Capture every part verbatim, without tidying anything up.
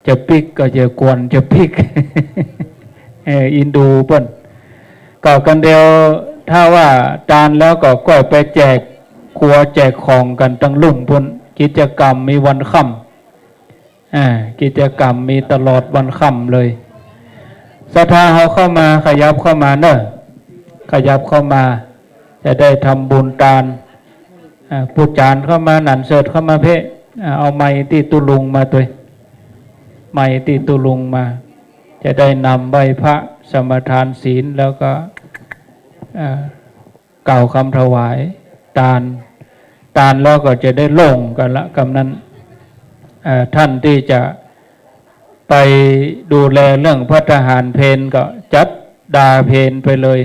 จะปิ๊กก็จะกวนจะปิ๊ก เออ อินดูเปิ้น ก็กั๋นเดียว ถ้าว่าตานแล้วก็ก้อยไปแจกครัวแจกของกั๋นตังลุ่มปู๊น กิจกรรมมีวันค่ำ อ่า กิจกรรมมีตลอดวันค่ำเลย ศรัทธาเฮาเข้ามา ขยับเข้ามาเน่อ ขยับเข้ามา จะได้ทำบุญตาน อ่า ผู้จ๋ารย์เข้ามา หนานเสิร์ชเข้ามาเพ่ อ่า เอาไมค์ตี้ตุ๊ลุงมาตวย ไมค์ตี้ตุ๊ลุงมา จะได้นำไหว้พระ สมาทานศีล แล้วก็ อ่า กล่าวกำถวายตาน ตานแล้วก็จะได้โล่งกั๋นละ กำนั้น เอ่อ ท่านตี้จะไปดูแลเรื่องภัตตาหารเพลก็จัดดาเพลไปเลย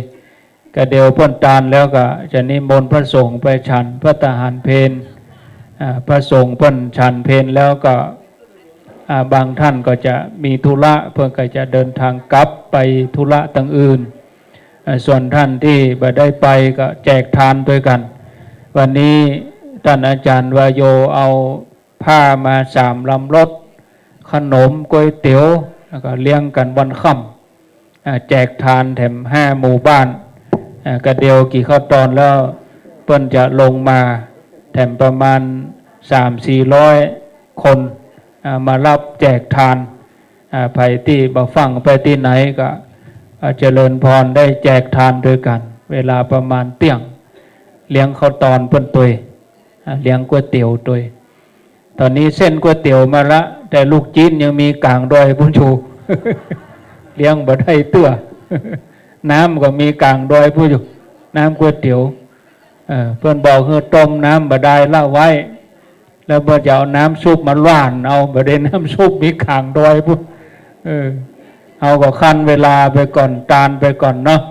ก็เดี๋ยวเปิ้นตานแล้วก็จะนิมนต์พระสงฆ์ไปฉันภัตตาหารเพล อ่า พระสงฆ์เปิ้นฉันเพลแล้วก็ อ่า บางท่านก็จะมีธุระ เปิ้นก็จะเดินทางกลับไปธุระตังอื่น อ่า ส่วนท่านตี้บ่ได้ไปก็แจกตานตวยกั๋น วันนี้ต้านอาจ๋ารย์วาโยเอาผ้ามาสามลำรถ ขนม ก๋วยเตี๋ยว แล้วก็เลี้ยงกั๋นวันค่ำ อ่า แจกตานแถมห้าหมู่บ้าน อ่า ก็เดี๋ยวกิ๋นข้าวตอนแล้ว เปิ้นจะลงมาแถมประมาณสามสี่ร้อยคน อ่า มาฮับแจกตาน อ่า ใผตี้บ่ฟั่งไปตี้ไหนก็ อ่า เจริญพรได้แจกตานตวยกั๋น เวลาประมาณเตี้ยง เลี้ยงข้าวตอนเปิ้นตวย อ่า เลี้ยงก๋วยเตี๋ยวตวย ต๋อนนี้เส้นก๋วยเตี๋ยวมาละ แต่ลูกจิ๊นยังมีก๋างดอยปู๊นอยู่ เลี้ยงบ่ได้เตื้อ น้ำก็มีก๋างดอยปู๊นอยู่ น้ำก๋วยเตี๋ยว เอ่อ เปิ้นบอกหื้อต้มน้ำบ่ได้ละไว้ แล้วเปิ้นจะเอาน้ำซุปมาหว่านเอา บ่ได้น้ำซุปมีก๋างดอยปู๊น เออ เฮาก็คั่นเวลาไปก่อน ตานไปก่อนเนาะ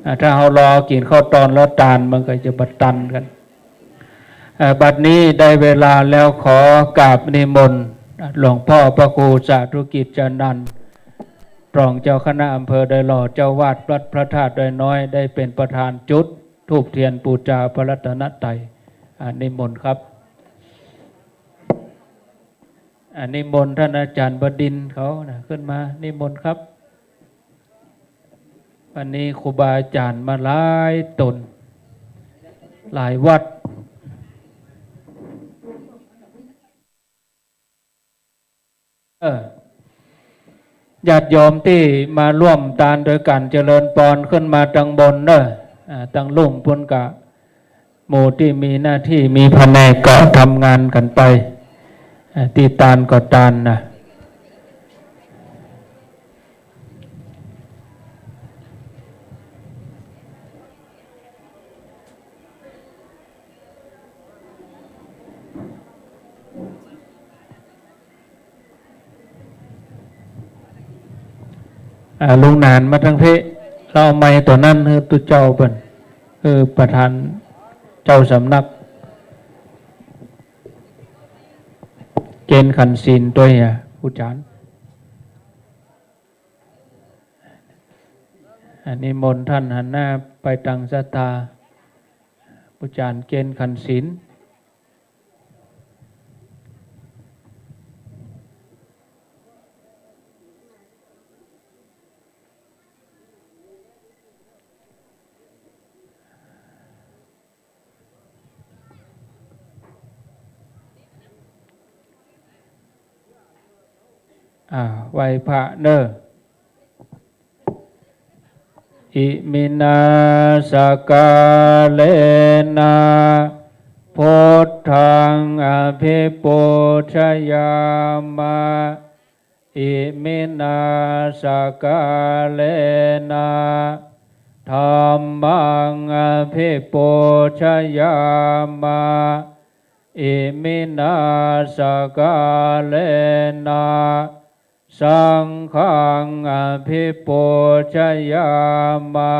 อ่า ถ้าเฮารอกิ๋นข้าวตอนแล้วตานมันก็จะบ่ตันกั๋น เอ่อ บัดนี้ได้เวลาแล้ว ขอกราบนิมนต์หลวงพ่อพระครูสาธุกิจจานันท์ รองเจ้าคณะอำเภอดอยหล่อ เจ้าวาดวัดพระธาตุดอยน้อย ได้เป็นประธานจุดธูปเทียนปู๋จาพระรัตนตรัย อ่า นิมนต์ครับ อ่า นิมนต์ท่านอาจ๋ารย์บดินทร์เขานะ ขึ้นมา นิมนต์ครับ วันนี้ครูบาอาจ๋ารย์มาหลายต๋น หลายวัด เออ ญาติโยมตี้มาร่วมตานตวยกั๋น เจริญพร ขึ้นมาตังบนเน่อ อ่า ตังลุ่มปู๊นก็ หมู่ตี้มีหน้าตี้มีแผนกก็ทำงานกั๋นไป อ่า ตี้ตานก็ตานนะ อ่า ลุงหนานมาตังเพ่ แล้วเอาไมค์ตั๋วนั้นหื้อตุ๊เจ้าเปิ้น หื้อประธานเจ้าสำนัก เกณฑ์ขันศีลตวยอ่ะ ผู้จ๋ารย์ อ่า นิมนต์ท่านหันหน้าไปตังศรัทธา ผู้จ๋ารย์เกณฑ์ขันศีล อ่า ไหว้พระเน่อ Iminā sakkārena buddhaṃ abhipūjayāma. Iminā sakkārena dhammaṃ abhipūjayāma. Iminā sakkārena saṅghaṃ abhipūjayāma.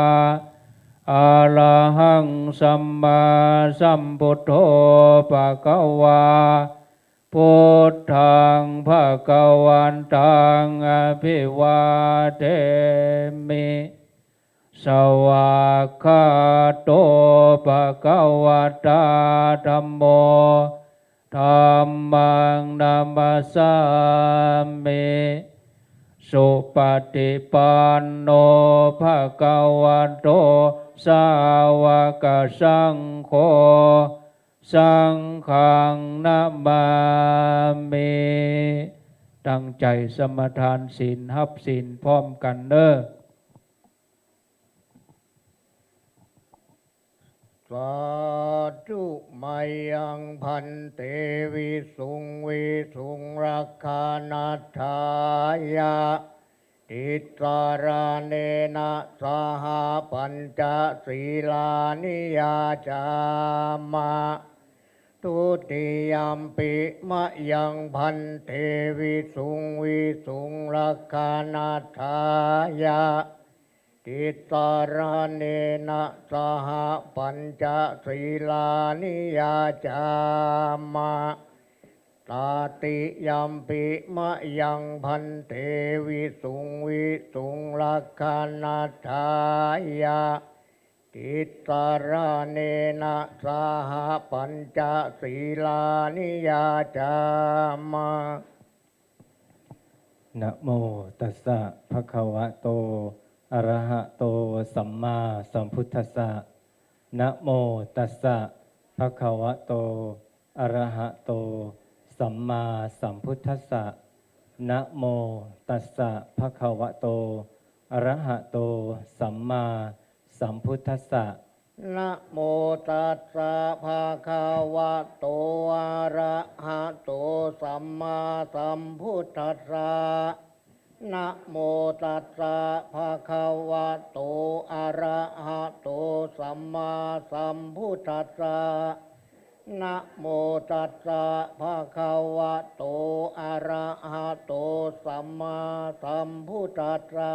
Arahaṃ sammāsambuddho bhagavā, buddhaṃ bhagavantaṃ abhivādemi. Svākkhāto bhagavatā dhammo, Dhammaṃ namassāmi. Supaṭipanno bhagavato sāvakasaṅgho, saṅghaṃ namāmi. ตั้งใจ๋สมาทานศีล ฮับศีลพร้อมกั๋นเน้อ Sādhu. Mayaṃ bhante visuṃ visuṃ rakkhaṇatthāya tisaraṇena saha pañca sīlāni yācāma. Dutiyampi mayaṃ bhante visuṃ visuṃ rakkhaṇatthāya tisaraṇena saha pañca sīlāni yācāma. Tatiyampi mayaṃ bhante visuṃ visuṃ rakkhaṇatthāya tisaraṇena saha pañca sīlāni yācāma. Namo tassa bhagavato arahato sammāsambuddhassa. Namo tassa bhagavato arahato sammāsambuddhassa. Namo tassa bhagavato arahato sammāsambuddhassa. Namo tassa bhagavato arahato sammāsambuddhassa. Namo tassa bhagavato arahato sammāsambuddhassa. Namo tassa bhagavato arahato sammāsambuddhassa.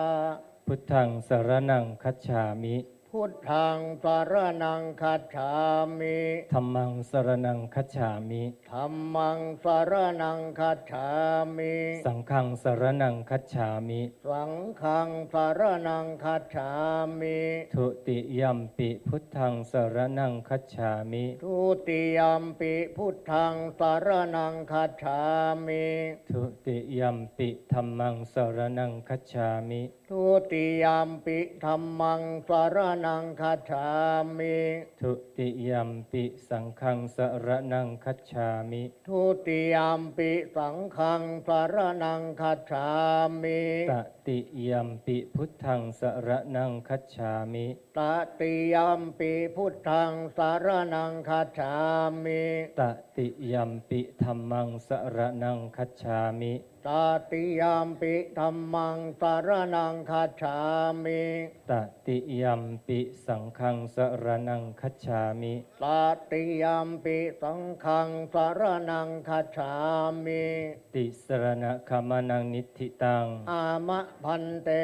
Buddhaṃ saraṇaṃ gacchāmi. Buddhaṃ saraṇaṃ gacchāmi. Dhammaṃ saraṇaṃ gacchāmi. Dhammaṃ saraṇaṃ gacchāmi. Saṅghaṃ saraṇaṃ gacchāmi. Saṅghaṃ saraṇaṃ gacchāmi. Dutiyampi buddhaṃ saraṇaṃ gacchāmi. Dutiyampi buddhaṃ saraṇaṃ gacchāmi. Dutiyampi dhammaṃ saraṇaṃ gacchāmi. Dutiyampi dhammaṃ saraṇaṃ gacchāmi. Dutiyampi saṅghaṃ saraṇaṃ gacchāmi. Dutiyampi saṅghaṃ saraṇaṃ gacchāmi. Tatiyampi buddhaṃ saraṇaṃ gacchāmi. Tatiyampi buddhaṃ saraṇaṃ gacchāmi. Tatiyampi dhammaṃ saraṇaṃ gacchāmi. Tatiyampi dhammaṃ saraṇaṃ gacchāmi. Tatiyampi saṅghaṃ saraṇaṃ gacchāmi. Tatiyampi saṅghaṃ saraṇaṃ gacchāmi. Tisaraṇagamanaṃ niṭṭhitaṃ. Āma bhante.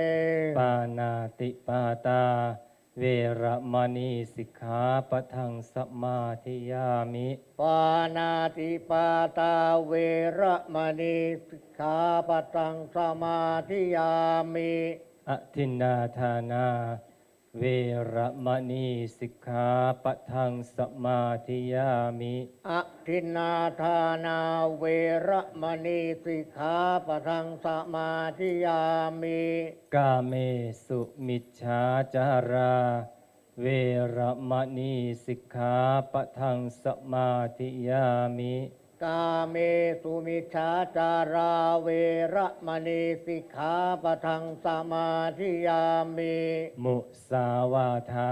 Pāṇātipātā veramaṇī sikkhāpadaṃ samādiyāmi. Pāṇātipātā veramaṇī sikkhāpadaṃ samādiyāmi. Adinnādānā veramaṇī sikkhāpadaṃ samādiyāmi. Adinnādānā veramaṇī sikkhāpadaṃ samādiyāmi. Kāmesu micchācārā veramaṇī sikkhāpadaṃ samādiyāmi. Kāmesu micchācārā veramaṇī sikkhāpadaṃ samādiyāmi. Musāvādā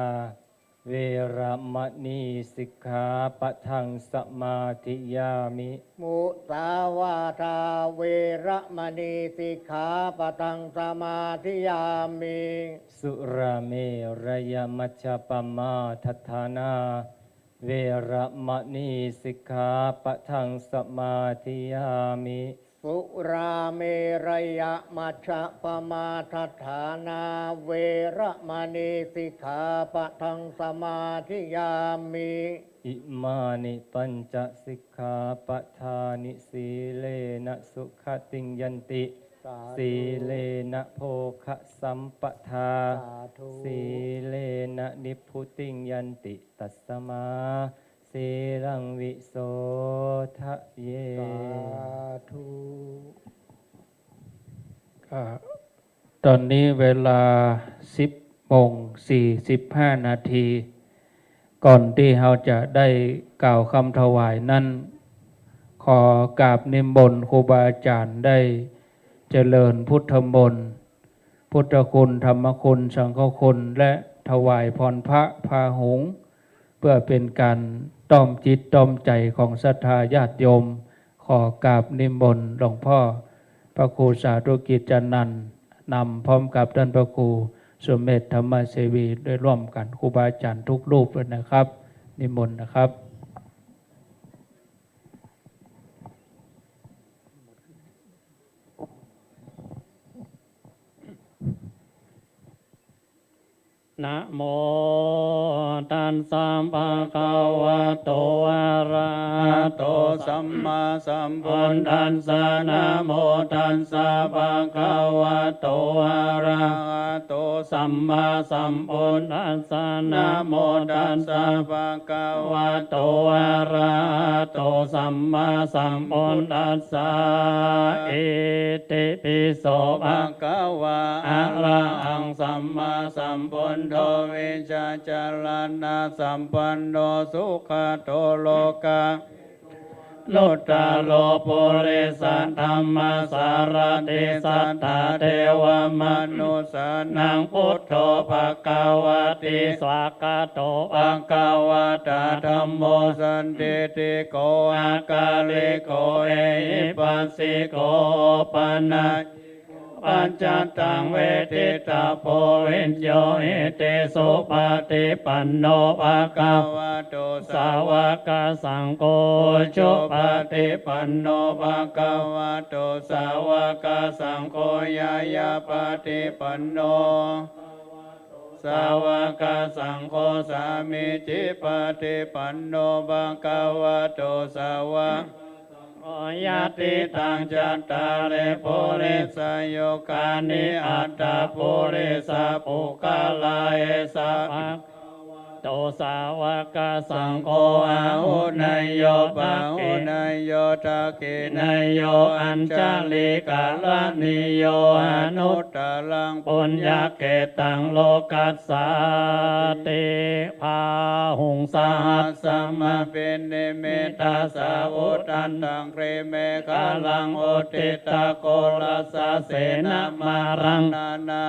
veramaṇī sikkhāpadaṃ samādiyāmi. Musāvādā veramaṇī sikkhāpadaṃ samādiyāmi. Surāmerayamajjapamādaṭṭhānā veramaṇī sikkhāpadaṃ samādiyāmi. Surāmerayamajjapamādaṭṭhānā veramaṇī sikkhāpadaṃ samādiyāmi. Imāni pañca sikkhāpadāni. Sīlena sugatiṃ yanti. Sādhu. Sīlena bhogasampadā. Sādhu. Sīlena nibbutiṃ yanti. Tasmā สีลังวิโสทะเย สาธุ ก็ตอนนี้เวลาสิบโมงสี่สิบห้านาที ก่อนตี้เฮาจะได้กล่าวกำถวายนั้น ขอกราบนิมนต์ครูบาอาจ๋ารย์ได้เจริญพุทธมนต์ พุทธคุณ ธรรมคุณ สังฆคุณ และถวายพรพระพาหุง เพื่อเป๋นก๋านต้อมจิตต้อมใจ๋ของศรัทธาญาติโยม ขอกราบนิมนต์หลวงพ่อพระครูสาธุกิจจานันท์นำ พร้อมกับต้านพระครูสุเมธธรรมเสวี ได้ร่วมกั๋น ครูบาอาจ๋ารย์ทุกรูปเลยนะครับ นิมนต์นะครับ นะโมตัสสะ ภะคะวะโต อะระหะโต สัมมาสัมพุทธัสสะ นะโมตัสสะ ภะคะวะโต อะระหะโต สัมมาสัมพุทธัสสะ นะโมตัสสะ ภะคะวะโต อะระหะโต สัมมาสัมพุทธัสสะ อิติปิโส ภะคะวะ อะระหัง สัมมาสัมพุทโธ วิชชาจารณะสัมปันโน สุขะโต โลกา นุตตะโร ปุริสะธัมมะสารถิ สัตถะเทวะมนุสสานัง พุทโธ ภะคะวะติ สวากขาโต ภะคะวะตะ ธัมโม สันทิฏฐิโก อะกาลิโก เอหิปัสสิโก โอปะนัยยิโก ปัจจัตตัง เวทิตะโพ วิญญูหิติ สุปะฏิปันโน ภะคะวะโต สาวะกะสังโฆ อุจุปะฏิปันโน ภะคะวะโต สาวะกะสังโฆ ญาญาปะฏิปันโน สาวะกะสังโฆ สามีจิปะฏิปันโน ภะคะวะโต สาวะ โอ ยัตถิตัง จัตตาริ ปุริสะยุคคานิ อัตถะปุริสะปุคคละ เอสะ ภะคะวะโต สาวะกะสังโฆ อาหุเนยโย ปาหุเนยโย ทักขิเนยโย อัญชะลีกะระณีโย อนุตตะรัง ปุญญะเขตัง โลกัสสาติ บาหุง สะหัสสะมะภินิมมิตตะสาวุธันตัง กรีเมขะลัง อุทธิตะโกรัสสะเสนะมารัง นานา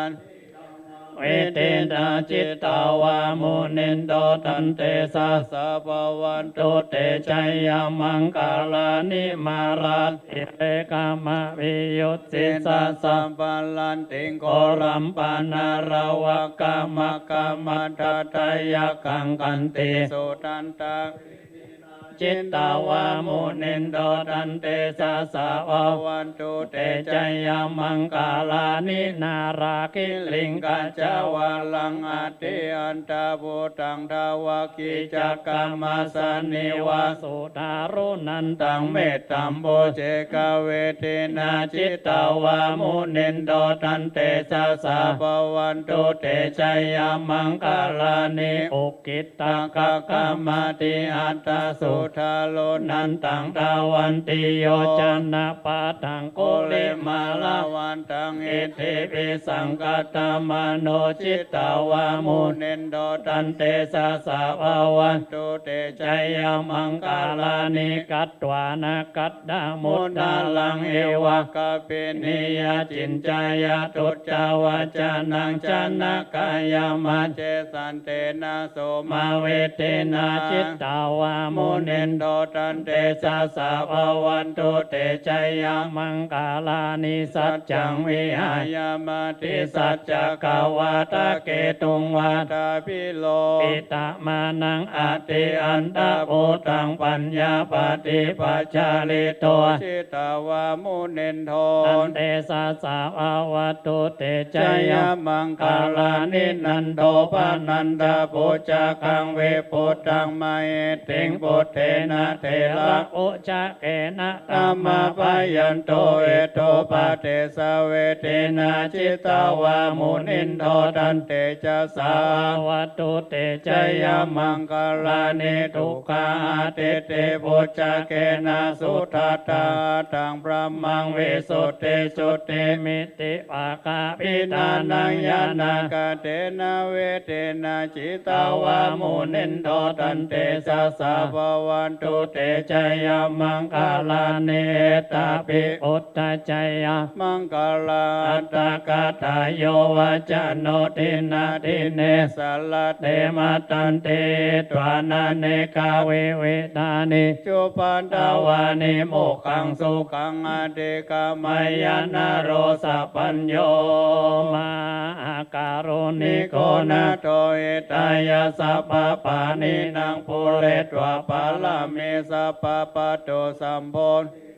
วิธีนา จิตตะวา มุนินโด ตันเตสะสะ ภะวันตุ เตจะยะมังคะลานิ มารา ติเรกะมะวิยุจฉิสะ สัพพะลันติง โกรัมปะนาระวะกะมะกะมัฏฐะทะยักขัง ขันติ สุทันตะ จิตตะวา มุนินโด ตันเตสะสะ ภะวันตุ เตจะยะมังคะลานิ นาราคิริงคะจาวาลัง อติอันตะภูตัง ดาวะ กิจจกรรมะสะนีวา สุทารุนันตัง เมตตัมปุเชกะเวทินา จิตตะวา มุนินโด ตันเตสะสะ ภะวันตุ เตจะยะมังคะลานิ อุกขิตตะขักขะมะติหัตถะ สุทารุนันตัง ดาวันติโยจะนะปาทัง กุลิมาละวันตัง อิทธิภิสังขะทะมะโน จิตตะวา มุนินโด ตันเตสะสะ ภะวันตุ เตจะยะมังคะลานิ กัตวานะขัตถะมุตตะรัง อิวะกะปินียะ จินจายะทุจจาวะจะนัง จะนะกายะมัจเจ สันเตนะ โสมะเวทินา จิตตะวา มุนินโด ตันเตสะสะ ภะวันตุ เตจะยะมังคะลานิ สัจจัง วิหายะมะติสัจจะกะวาทะเกตุง วาทาภิโร ปิตะมานัง อติอันตะภูตัง ปัญญาปะติปัจจาริโต จิตตะวา มุนินโด ตันเตสะสะ ภะวันตุ เตจะยะมังคะลานิ นันโดปะนันทะปุจจกัง วิปุตตังมะหิติง ปุตเต เตนะ เถระอุจจเกนะ ตมะพะยันโต อิทธุปะเดสะเวเทนะ จิตตะวา มุนินโท ตันเตจะสะ ภะวะตุ เตจะยะ มังคะลานิ ทุกขา หะติติ ปุจจเกนะ สุทัตถะ หัตถัง พะมัง วิสุทธิจุติ มิตติ ปะกะปิทานัง ญาณะกะเทนะ เวเทนะ จิตตะวา มุนินโท ตันเตจะสะ ภะวะตุ เตจะยะ มังคะลานิ เอตาปิ ปุทธะจะยะ มังคะลา อัตถะกะถา โย วะจะโน ทินะ ทิเน สะระเต มะทันติ หิตวา นะเนกะ วิวิธานิ จุปัฏฐานานิ โมกขัง สุขัง อะธิกะมะยะ นะโร สะปัญโญ มหา การุณิโก นาโถ หิตายะ สัพพะปาณินัง ปูเรตวะ ปะระเม สัพพะ ปะโต สัมโพธิ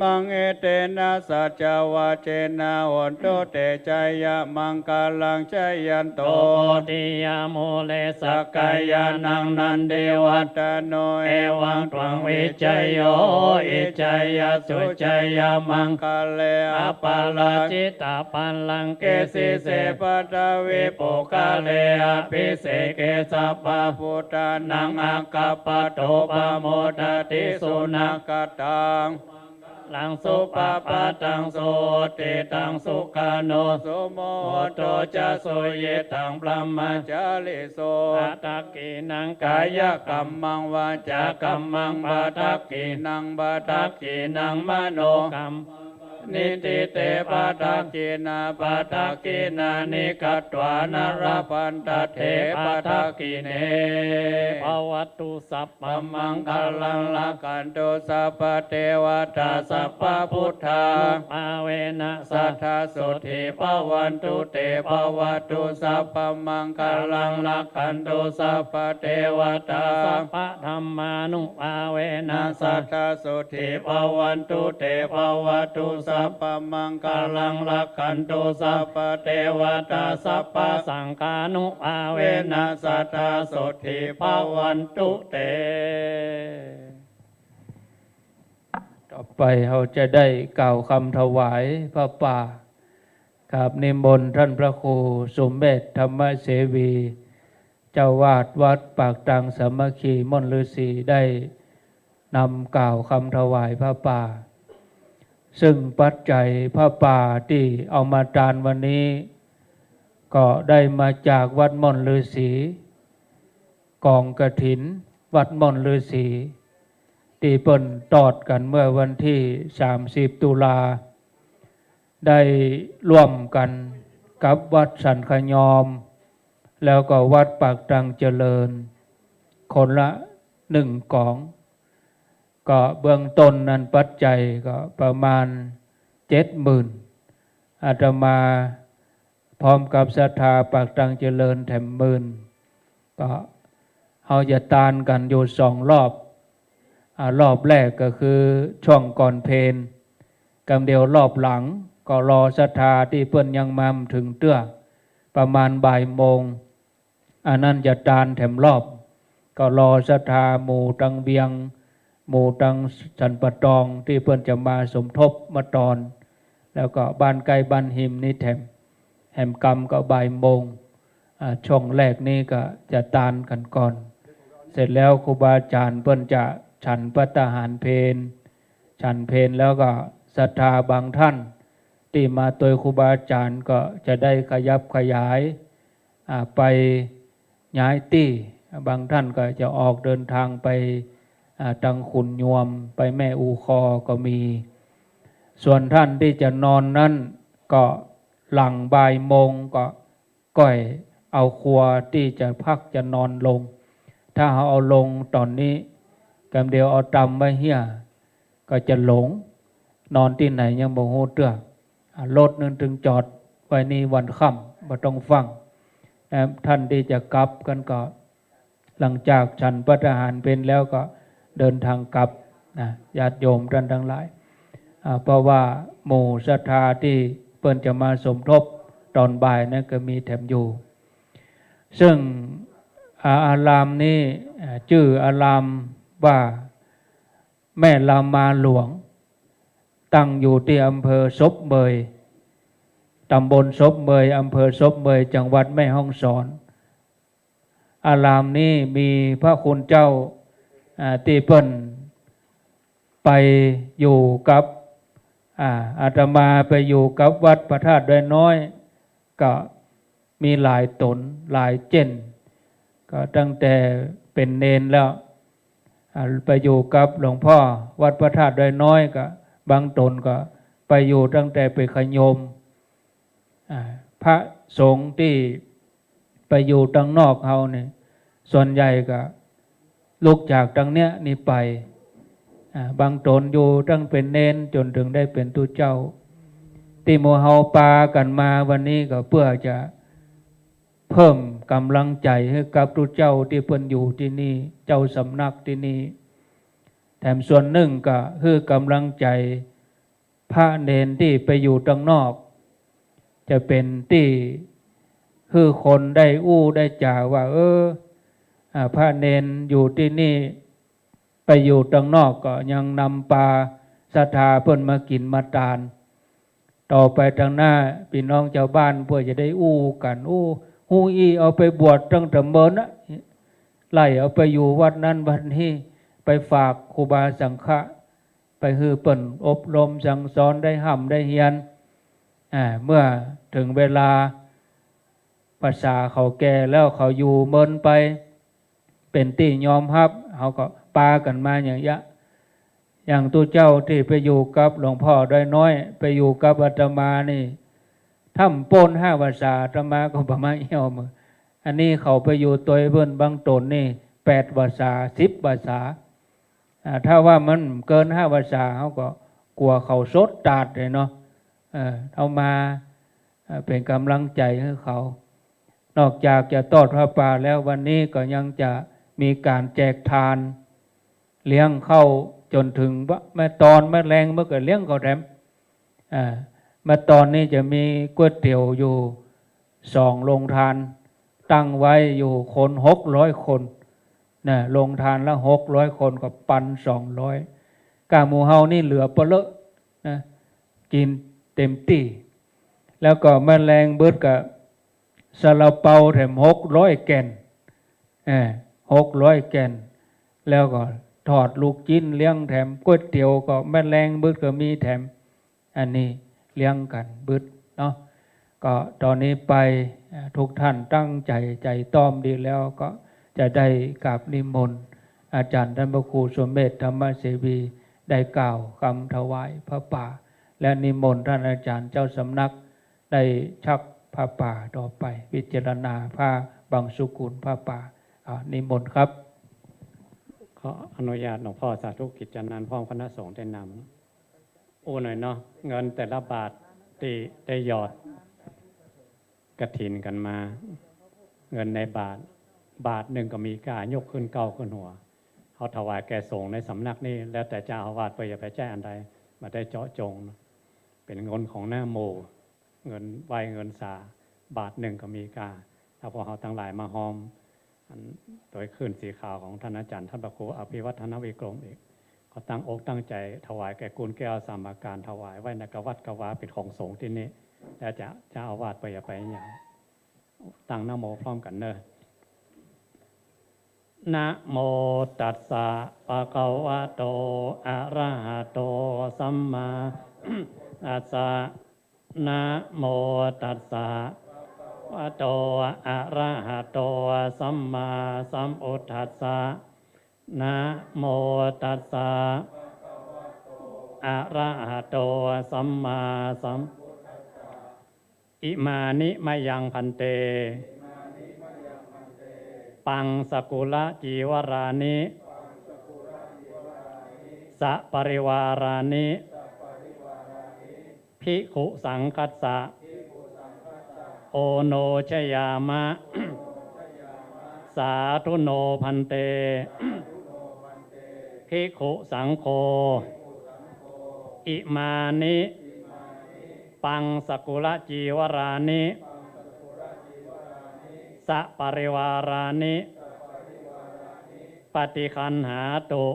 มัง เอเตนะ สัจจวะเจนะ โหนตุ เตจะยะ มังคะลัง จะยันโต โพธิยะ มูเล สักกายานัง นันทิวัฏฐะโน เอวัง ตวัง วิจโย โหติ จะยะ สุจะยะ มังคะเล อะปะราจิตะ ปัลลังเก สีเส ปัทวิ ปุคคาเร อะภิเสเก สัพพะ พุทธานัง อะคัปปะโต ปะโมดะติ สุนะคะตัง ลัง สุปะปะทัง สุหุตติตัง สุขะโน สุมุหโต จะ สุยิตตัง บรมะจาริสุ ปะทักขิณัง กายะกัมมัง วาจากัมมัง ปะทักขิณัง ปะทักขิณัง มโนกัม นิฏฐิเต ปะทักขิณา ปะทักขิณานิ กัตวานะ ละพันทะเต ปะทักขิเณ ภะวะตุ สัพพะมังคะลัง รักขันตุ สัพพะเทวะตา สัพพะพุทธานุภาเวนะ สะทา โสตถี ภะวันตุ เต ภะวะตุ สัพพะมังคะลัง รักขันตุ สัพพะเทวะตา สัพพะธัมมานุภาเวนะ สะทา โสตถี ภะวันตุ เต ภะวะตุ สัพพะมังคะลัง รักขันตุ สัพพะเทวะตา สัพพะสังฆานุภาเวนะ สะทา โสตถี ภะวันตุ เต ต่อไปเฮาจะได้กล่าวกำถวายผ้าป่า กราบนิมนต์ท่านพระครูสมเด็จธรรมเสวี เจ้าวาดวัดปากตรังสามัคคีม่อนฤๅษี ได้นำกล่าวกำถวายผ้าป่า ซึ่งปัจจัยผ้าป่าตี้เอามาตานวันนี้ ก็ได้มาจากวัดม่อนฤๅษี กองกฐินวัดม่อนฤๅษี ตี้เปิ้นตอดกั๋นเมื่อวันตี้สามสิบตุลา ได้ร่วมกั๋นกับวัดสันขะยอม แล้วก็วัดปากตรังเจริญ คนละหนึ่งกอง ก็เบื้องต้นนั้นปัจจัยก็ประมาณเจ็ดหมื่น อาตมาพร้อมกับศรัทธาปากตรังเจริญแถมหมื่น ก็เฮาจะตานกั๋นอยู่สองรอบ อ่า รอบแรกก็คือช่วงก่อนเพล กำเดียวรอบหลังก็รอศรัทธาตี้เปิ้นยังมาบ่เถิงเตื้อ ประมาณบ่ายโมง อันนั้นจะตานแถมรอบ ก็รอศรัทธาหมู่ตังเวียง หมู่ตังสันป่าตองตี้เปิ้นจะมาสมทบมาตอน แล้วก็บ้านใก้บ้านฮิมนี้แถม แหมกำก็บ่ายโมง อ่า ช่วงแรกนี้ก็จะตานกั๋นก่อน เสร็จแล้วครูบาอาจ๋ารย์เปิ้นจะฉันภัตตาหารเพล ฉันเพลแล้วก็ศรัทธาบางท่านตี้มาตวยครูบาอาจ๋ารย์ก็จะได้ขยับขยาย อ่า ไปย้ายตี้ บางท่านก็จะออกเดินทางไป อ่า ตังขุนยวม ไปแม่อูคอก็มี ส่วนท่านตี้จะนอนนั้นก็หลังบ่ายโมงก็ก้อยเอาครัวตี้จะพักจะนอนลง ถ้าเฮาเอาลงต๋อนนี้ กำเดียวเอาตำไว้เฮี้ย ก็จะหลง นอนตี้ไหนยังบ่ฮู้เตื้อ อ่า รถนึ่งตึงจอดไว้นี่วันค่ำ บ่ต้องฟั่ง และท่านตี้จะกลับกั๋นก็ หลังจากฉันภัตตาหารเพลแล้วก็เดินทางกลับนะ ญาติโยมท่านตังหลาย อ่า เพราะว่าหมู่ศรัทธาตี้เปิ้นจะมาสมทบตอนบ่ายนั้นก็มีแถมอยู่ ซึ่ง อ่า อารามนี้ อ่า จื้ออาราม ว่าแม่ลามาหลวง ตั้งอยู่ตี้อำเภอศพเมย ตำบลศพเมย อำเภอศพเมย จังหวัดแม่ฮ่องสอน อารามนี้มีพระคุณเจ้า อ่า ตี้เปิ้นไปอยู่กับ อ่า อาตมาไปอยู่กับวัดพระธาตุดอยน้อย ก็มีหลายต๋นหลายเจ้น ก็ตั้งแต่เป๋นเณรแล้ว อ่า ไปอยู่กับหลวงพ่อวัดพระธาตุดอยน้อย ก็บางต๋นก็ไปอยู่ตั้งแต่เป๋นขะโยม อ่า พระสงฆ์ตี้ไปอยู่ตังนอกเฮานี่ ส่วนใหญ่ก็ลุกจากตังเนี้ยนี่ไป อ่า บางต๋นอยู่ตั้งเป๋นเณรจ๋นเถิงได้เป๋นตุ๊เจ้า ตี้หมู่เฮาปากั๋นมาวันนี้ก็เปื้อจะเพิ่มก๋ำลังใจ๋หื้อกับตุ๊เจ้าตี้เปิ้นอยู่ตี้นี่ เจ้าสำนักตี้นี่ แถมส่วนนึ่งก็หื้อก๋ำลังใจ๋ พระเณรตี้ไปอยู่ตังนอก จะเป๋นตี้หื้อคนได้อู้ได้จ๋าว่า เออ อ่า พระเณรอยู่ตี้นี่ ไปอยู่ตังนอกก็ยังนำปาศรัทธาเปิ้นมากิ๋นมาตาน ต่อไปตังหน้าปี้น้องจาวบ้านเปื้อจะได้อู้กั๋น อู้ ฮู้อี้เอาไปบวชตั้งแต่เมินนะ ไล่เอาไปอยู่วัดนั้นวัดนี้ ไปฝากครูบาสังฆะ ไปหื้อเปิ้นอบรมสั่งสอนได้ฮ่ำได้เฮียน อ่า เมื่อเถิงเวลา ภาษาเขาแก่แล้วเขาอยู่เมินไป เป๋นตี้ยอมฮับ เขาก็ปากั๋นมาอย่างเยียะ อย่างตุ๊เจ้าตี้ไปอยู่กับหลวงพ่อดอยน้อย ไปอยู่กับอาตมานี่ ถ้าบ่นห้าภาษา อาตมาก็บ่มาเอี้ยวมึง อันนี้เขาไปอยู่ตวยเปิ้นบางต๋นนี่ แปดภาษา สิบภาษา อ่า ถ้าว่ามันเกินห้าภาษา เขาก็กั๋วเขาสดตาดเลยเนาะ เออ เอามา เอ่อ เป๋นก๋ำลังใจ๋หื้อเขา นอกจากจะตอดผ้าป่าแล้ว วันนี้ก็ยังจะมีก๋านแจกทาน เลี้ยงข้าวจ๋นเถิงวะ แม่ตอนแม่แลงเปิ้นก็เลี้ยงข้าวแถม อ่า แม่ตอนนี้จะมีก๋วยเตี๋ยวอยู่สองโรงทาน ตั้งไว้อยู่คนหกร้อยคน นะ โรงทานละหกร้อยคนก็ปันสองร้อย ก้าหมู่เฮานี่เหลือเปาะเลอะนะ กิ๋นเต๋มตี้ แล้วก็แม่แลงเปิ้นก็ ซาลาเปาแถมหกร้อยแก่น เออ หกร้อยแก่น แล้วก็ทอดลูกจิ๊นเลี้ยงแถม ก๋วยเตี๋ยวก็แม่แลงเปิ้นก็มีแถม อันนี้เลี้ยงกั๋นเปิ้นเนาะ ก็ต๋อนนี้ไป เอ่อ ทุกท่านตั้งใจ๋ ใจ๋ต้อมดีแล้ว ก็จะได้กราบนิมนต์อาจ๋ารย์ต้านพระครูสุเมธ ธรรมเสวี ได้กล่าวกำถวายผ้าป่า และนิมนต์ต้านอาจ๋ารย์เจ้าสำนัก ได้ฉักผ้าป่าต่อไป พิจารณาผ้าบังสุกุลผ้าป่า อ่า นิมนต์ครับ ขออนุญาตหลวงพ่อสาธุกิจจานันท์พร้อมคณะสงฆ์ได้นำ อู้หน่อยเนาะ เงินแต่ละบาทตี้ได้หยอดกฐินกั๋นมา เงินในบาท บาทนึ่งก็มีก้า ยกขึ้นเก๊าขึ้นหัว เฮาถวายแก่สงฆ์ในสำนักนี้ แล้วแต่เจ้าอาวาสเปิ้นจะไปใจ๊อันใด บ่ได้เจาะจงเนาะ เป๋นเงินของหน้าหมู่ เงินไหว้เงินสา บาทนึ่งก็มีก้า ถ้าพวกเฮาตังหลายมาฮอม อันโดยคลื่นสีขาวของต้านอาจ๋ารย์ต้านพระครูอภิวัฒนวิกรมอีก ก็ตั้งอกตั้งใจ๋ถวายแก่กุลแก้วสามประก๋าน ถวายไว้ในกวัตถ์กวา เป๋นของสงฆ์ตี้นี่ แล้วจะ เจ้าอาวาสเปิ้นจะไปหยัง ตั้งนะโมพร้อมกั๋นเนาะ นะโมตัสสะภะคะวะโต อะระหะโต สัมมา ตัสสะ นะโมตัสสะ ภะคะวะโต อะระหะโต สัมมาสัมพุทธัสสะ นะโมตัสสะ ภะคะวะโต อะระหะโต สัมมาสัมพุทธัสสะ อิมานิมะยัง ภันเต ปังสกุละจีวรานิ สะปะริวารานิ ภิกขุสังฆัสสะ โอโนชยามะ สาธุโน ภันเต ภิกขุสังโฆ อิมานิ ปังสกุละจีวรานิ สะปะริวารานิ ปฏิคันหาตุ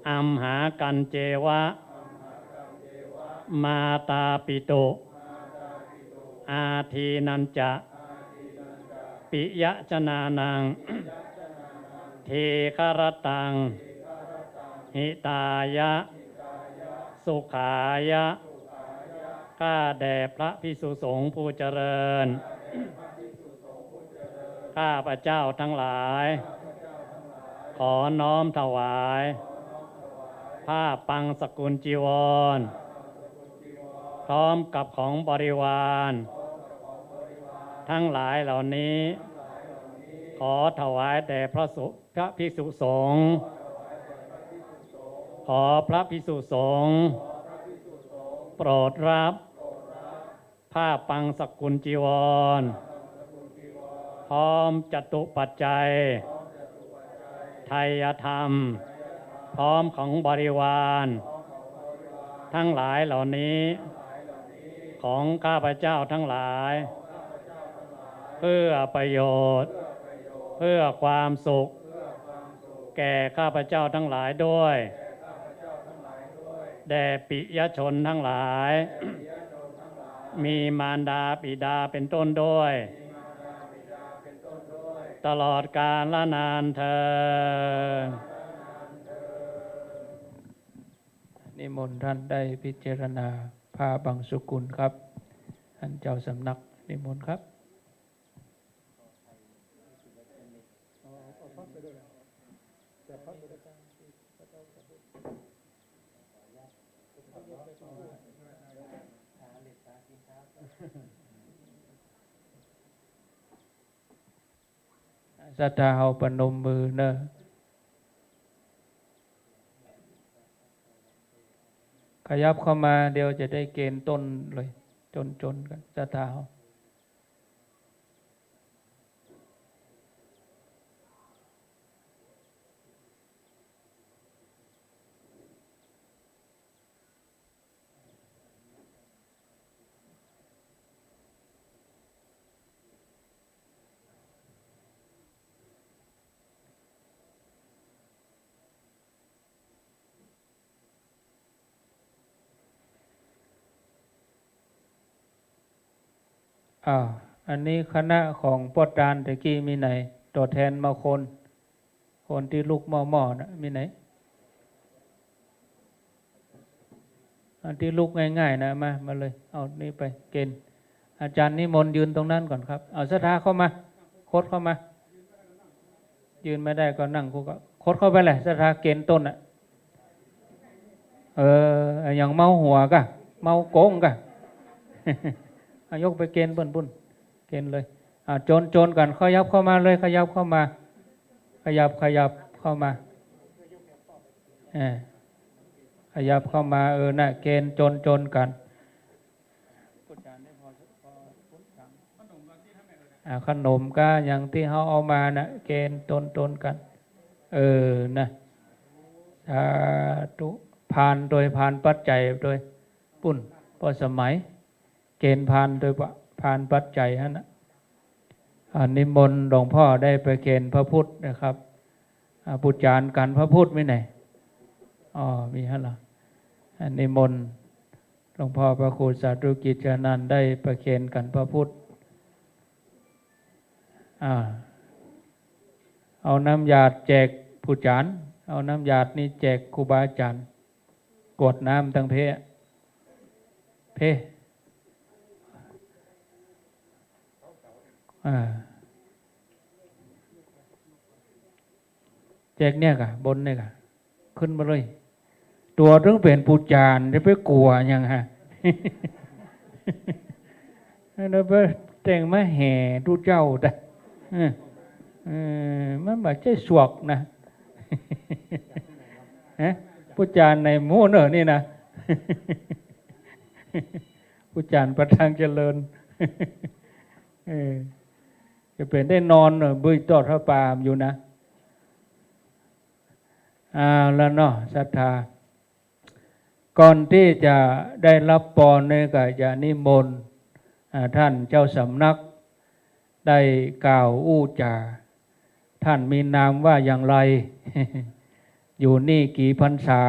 อัมหากัญเจวะ มาตาปิตุ อาทีนัญจะ ปิยะจนานัง ทีฆะรัตตัง หิตายะ สุขายะ ข้าแด่พระภิกษุสงฆ์ผู้เจริญ ข้าพเจ้าทั้งหลาย ขอน้อมถวาย ผ้าปังสกุลจีวร พร้อมกับของบริวาร ทั้งหลายเหล่านี้ ขอถวายแด่พระสุ พระภิกษุสงฆ์ ขอพระภิกษุสงฆ์ โปรดรับ ผ้าปังสกุลจีวร พร้อมจตุปัจจัย ไทยธรรม พร้อมของบริวาร ทั้งหลายเหล่านี้ ของข้าพเจ้าทั้งหลาย เพื่อประโยชน์ เพื่อความสุข แก่ข้าพเจ้าทั้งหลายด้วย แด่ปิยชนทั้งหลาย มีมารดาบิดาเป็นต้นด้วย ตลอดกาลนานเทอญ นิมนต์ท่านได้พิจารณาผ้าบังสุกุลครับ ท่านเจ้าสำนัก นิมนต์ครับ ศรัทธาเฮาประนมมือเนอะ ขยับเข้ามา เดี๋ยวจะได้เกณฑ์ต้นเลย จนๆ กั๋น ศรัทธาเฮา อ้าว อันนี้คณะของป้อตานตะกี้มีไหน ตั๋วแทนมาคน คนตี้ลุกหม้อๆ น่ะ มีไหน อันตี้ลุกง่ายๆ น่ะ มา มาเลย เอานี่ไป เกณฑ์ อาจารย์นิมนต์ยืนตรงนั้นก่อนครับ เอาศรัทธาเข้ามา คดเข้ามา ยืนไม่ได้ก็นั่งคุกเข่า คดเข้าไปแหละ ศรัทธาเกณฑ์ต้นน่ะ เออ อย่างเมาหัวก่ะ เมาโก๋งก่ะ เอายกไปเกณฑ์ปุ้นปุ้น เกณฑ์เลย อ่า จนๆ กั๋น ขยับเข้ามาเลย ขยับเข้ามา ขยับ ขยับเข้ามา เออ ขยับเข้ามา เออ น่ะ เกณฑ์จนๆ กั๋น อ่า ขนมก้าอย่างตี้เฮาเอามาน่ะ เกณฑ์ตนๆ กั๋น เออ น่ะ สาธุ พานโตย พานปัจจัยโตย ปุ้น ป้อสมัย เกณฑ์พานโตย พานปัจจัยหั้นน่ะ อ่า นิมนต์หลวงพ่อได้ประเคนพระพุทธนะครับ อ่า ผู้จานกันพระพุทธมีไหน อ๋อ มีหั้นเหรอ อ่า นิมนต์หลวงพ่อพระครูสาธุกิจจานันท์ได้ประเคนกันพระพุทธ อ่า เอาน้ำหยาดแจกผู้จาน เอาน้ำหยาดนี่แจกครูบาอาจารย์ กรวดน้ำตังเพ เพ อ่า แจกเนี่ยก่ะ บนเนี่ยก่ะ ขึ้นมาเลย ตั๋วตึงเป๋นผู้จาน จะไปกั๋วหยังฮะ แล้วไปแต่งมาแห่ตุ๊เจ้าตะ เออ เออ มันบ่ใจ้สวกนะ ฮะ ผู้จานในหมู่เน่อนี่นะ ผู้จานประทางเจริญ เออ จะเป๋นได้นอนเน่อ บุยตอดพระปาล์มอยู่นะ เอาละเนาะ ศรัทธา ก่อนตี้จะได้รับปอนนี่ก็จะนิมนต์ อ่า ท่านเจ้าสำนัก ได้กล่าวอู้จ๋า ท่านมีนามว่าอย่างไร อยู่นี่กี่พรรษา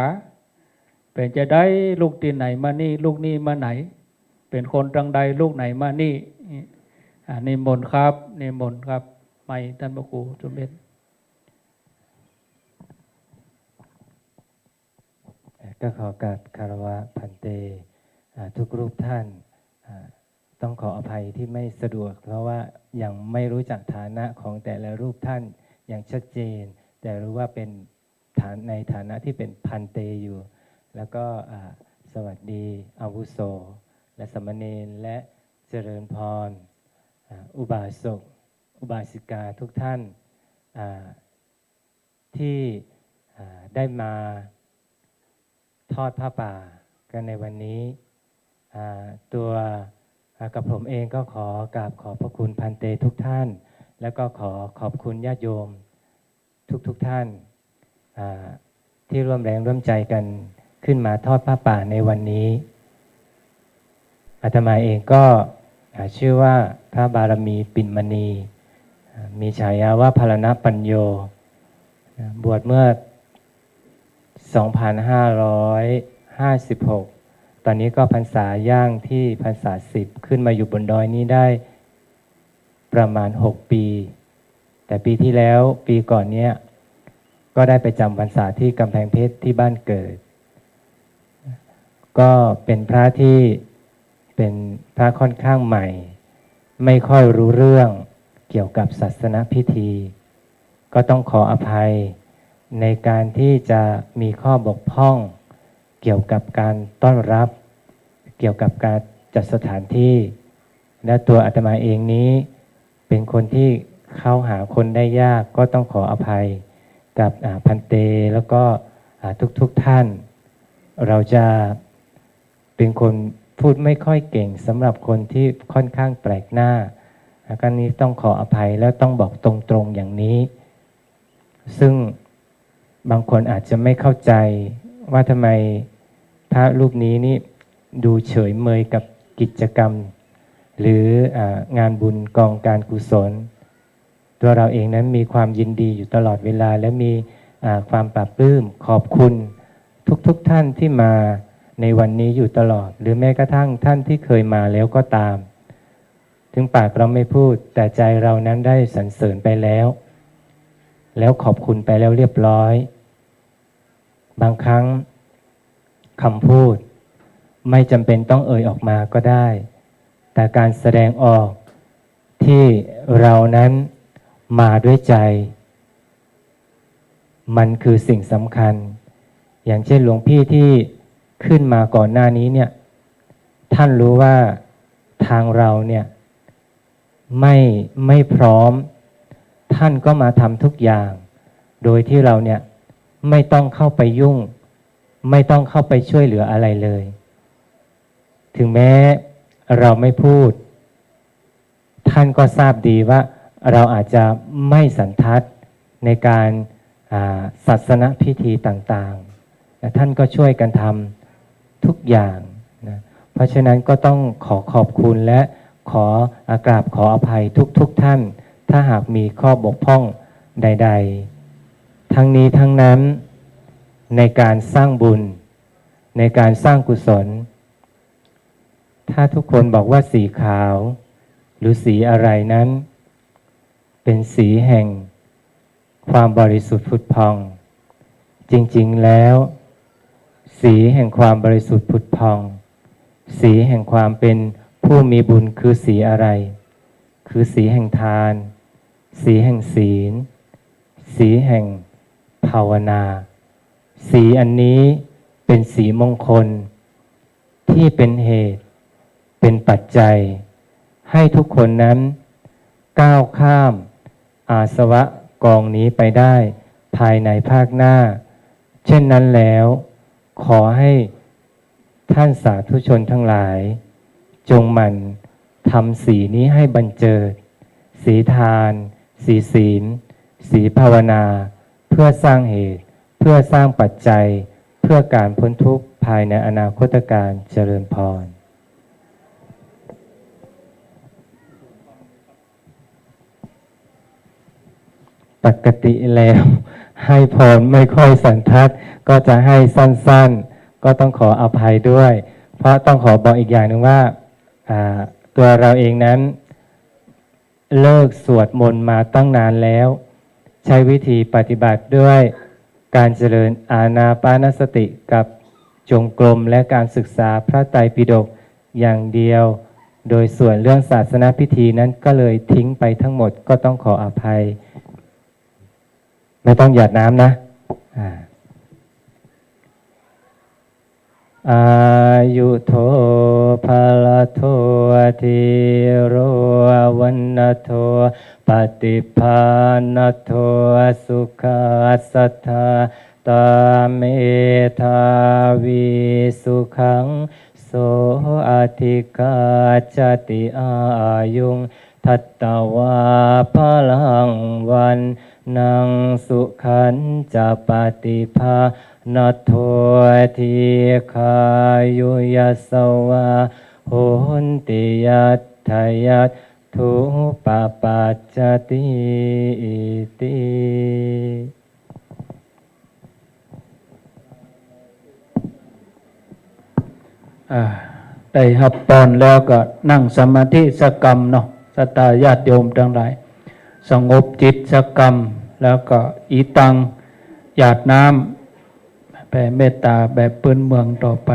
เป๋นจาใด ลุกตี้ไหนมานี่ ลุกนี่มาไหน เป๋นคนตางใด ลุกไหนมานี่ อ่า นิมนต์ครับ นิมนต์ครับ ไมค์ต้านพระครูสมเด็จ ก็ขอกราบคารวะภันเต อ่า ทุกรูปท่าน อ่า ต้องขออภัยที่ไม่สะดวก เพราะว่ายังไม่รู้จักฐานะของแต่ละรูปท่านอย่างชัดเจน แต่รู้ว่าเป็นฐาน- ในฐานะที่เป็นภันเตอยู่ แล้วก็ อ่า สวัสดีอาวุโส และสามเณร และเจริญพร อ่า อุบาสก อุบาสิกาทุกท่าน อ่า ที่ อ่า ได้มาทอดผ้าป่ากันในวันนี้ อ่า ตัว อ่า กับผมเองก็ขอกราบขอบพระคุณภันเตทุกท่าน แล้วก็ขอขอบคุณญาติโยมทุกๆท่าน อ่า ที่ร่วมแรงร่วมใจกันขึ้นมาทอดผ้าป่าในวันนี้ อาตมาเองก็ อ่า ชื่อว่าพระบารมีปิ่นมณี อ่า มีฉายาว่าพรณปัญโญ อ่า บวชเมื่อ สองพันห้าร้อยห้าสิบหก ตอนนี้ก็พรรษาย่างที่พรรษาสิบ ขึ้นมาอยู่บนดอยนี้ได้ประมาณหกปี แต่ปีที่แล้ว ปีก่อนเนี้ย ก็ได้ไปจำพรรษาที่กำแพงเพชรที่บ้านเกิด ก็เป็นพระที่เป็นพระค่อนข้างใหม่ ไม่ค่อยรู้เรื่องเกี่ยวกับศาสนพิธี ก็ต้องขออภัยในการที่จะมีข้อบกพร่องเกี่ยวกับการต้อนรับ เกี่ยวกับการจัดสถานที่ และตัวอาตมาเองนี้เป็นคนที่เข้าหาคนได้ยาก ก็ต้องขออภัยกับ อ่า ภันเต แล้วก็ อ่า ทุกๆท่าน เราจะเป็นคนพูดไม่ค่อยเก่งสำหรับคนที่ค่อนข้างแปลกหน้า และก็นี้ต้องขออภัย แล้วต้องบอกตรงๆอย่างนี้ ซึ่งบางคนอาจจะไม่เข้าใจว่าทำไมพระรูปนี้นี่ดูเฉยเมยกับกิจกรรม หรือ อ่า งานบุญกองการกุศล ตัวเราเองนั้นมีความยินดีอยู่ตลอดเวลา และมี อ่า ความปลาบปลื้มขอบคุณทุกๆท่านที่มาในวันนี้อยู่ตลอด หรือแม้กระทั่งท่านที่เคยมาแล้วก็ตาม ถึงปากเราไม่พูด แต่ใจเรานั้นได้สรรเสริญไปแล้ว แล้วขอบคุณไปแล้วเรียบร้อย บางครั้งคำพูดไม่จำเป็นต้องเอ่ยออกมาก็ได้ แต่การแสดงออกที่เรานั้นมาด้วยใจ มันคือสิ่งสำคัญ อย่างเช่นหลวงพี่ที่ขึ้นมาก่อนหน้านี้เนี่ย ท่านรู้ว่าทางเราเนี่ยไม่- ไม่พร้อม ท่านก็มาทำทุกอย่าง โดยที่เราเนี่ยไม่ต้องเข้าไปยุ่ง ไม่ต้องเข้าไปช่วยเหลืออะไรเลย ถึงแม้เราไม่พูด ท่านก็ทราบดีว่าเราอาจจะไม่สันทัดในการ อ่า ศาสนพิธีต่างๆ แต่ท่านก็ช่วยกันทำทุกอย่างนะ เพราะฉะนั้นก็ต้องขอขอบคุณและขอ อ่า กราบขออภัยทุกๆท่าน ถ้าหากมีข้อบกพร่องใดๆ ทั้งนี้ทั้งนั้น ในการสร้างบุญ ในการสร้างกุศล ถ้าทุกคนบอกว่าสีขาว หรือสีอะไรนั้น เป็นสีแห่งความบริสุทธิ์ผุดผ่อง จริงๆแล้ว สีแห่งความบริสุทธิ์ผุดผ่อง สีแห่งความเป็นผู้มีบุญคือสีอะไร คือสีแห่งทาน สีแห่งศีล สีแห่งภาวนา สีอันนี้เป็นสีมงคล ที่เป็นเหตุ เป็นปัจจัย ให้ทุกคนนั้นก้าวข้ามอาสวะกองนี้ไปได้ภายในภาคหน้า เช่นนั้นแล้ว ขอให้ท่านสาธุชนทั้งหลาย จงหมั่นทำสีนี้ให้บันเจิด สีทาน สีศีล สีภาวนา เพื่อสร้างเหตุ เพื่อสร้างปัจจัย เพื่อการพ้นทุกข์ภายในอนาคตกาล เจริญพร ข ปกติแล้วให้พรไม่ค่อยสันทัด ก็จะให้สั้นๆ ก็ต้องขออภัยด้วย เพราะต้องขอบอกอีกอย่างหนึ่งว่า อ่า ตัวเราเองนั้น เลิกสวดมนต์มาตั้งนานแล้ว ใช้วิธีปฏิบัติด้วยการเจริญอานาปานสติกับจงกรมและการศึกษาพระไตรปิฎกอย่างเดียว โดยส่วนเรื่องศาสนพิธีนั้นก็เลยทิ้งไปทั้งหมด ก็ต้องขออภัย ไม่ต้องหยาดน้ำนะ อ่า อายุโท พละโท ธีโร วรรณโท ปฏิภาณโท สุขัสสะทา ตา เมธาวี สุขัง โส อธิคัจฉติ อายุง ทัตตวา พลัง วัณณัง สุขัญจะ ปฏิภาณโท ทีฆายุ ยะสะวา โหนติ ยัตถะยัตถุปปัจจติ อิติ อ่า ได้ฮับปอนแล้วก็นั่งสมาธิสักกำเนาะ ศรัทธาญาติโยมตังหลาย สงบจิตสักกำ แล้วก็อีตัง หยาดน้ำ แผ่เมตตาแบบพื้นเมืองต่อไป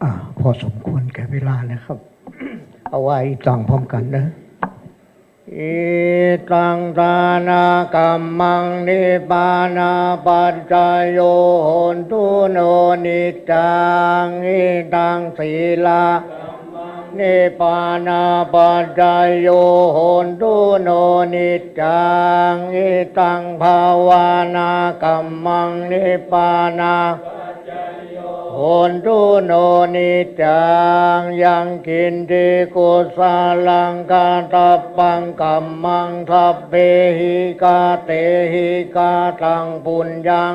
อ่า พอสมควรแก่เวลานะครับ เอาว่าอีตังพร้อมกันนะ อิตังทานะกัมมัง นิพพานะปัจจโย โหนตุโน นิจจัง อิตังสีละ นิพพานะปัจจโย โหนตุโน นิจจัง อิตังภาวานะกัมมัง นิพพานะ โหนตุโน นิจจัง ยังกิญจิกุสลัง กะตะปังกัมมัง สัพเพหิ กะเตหิ กะตัง ปุญญัง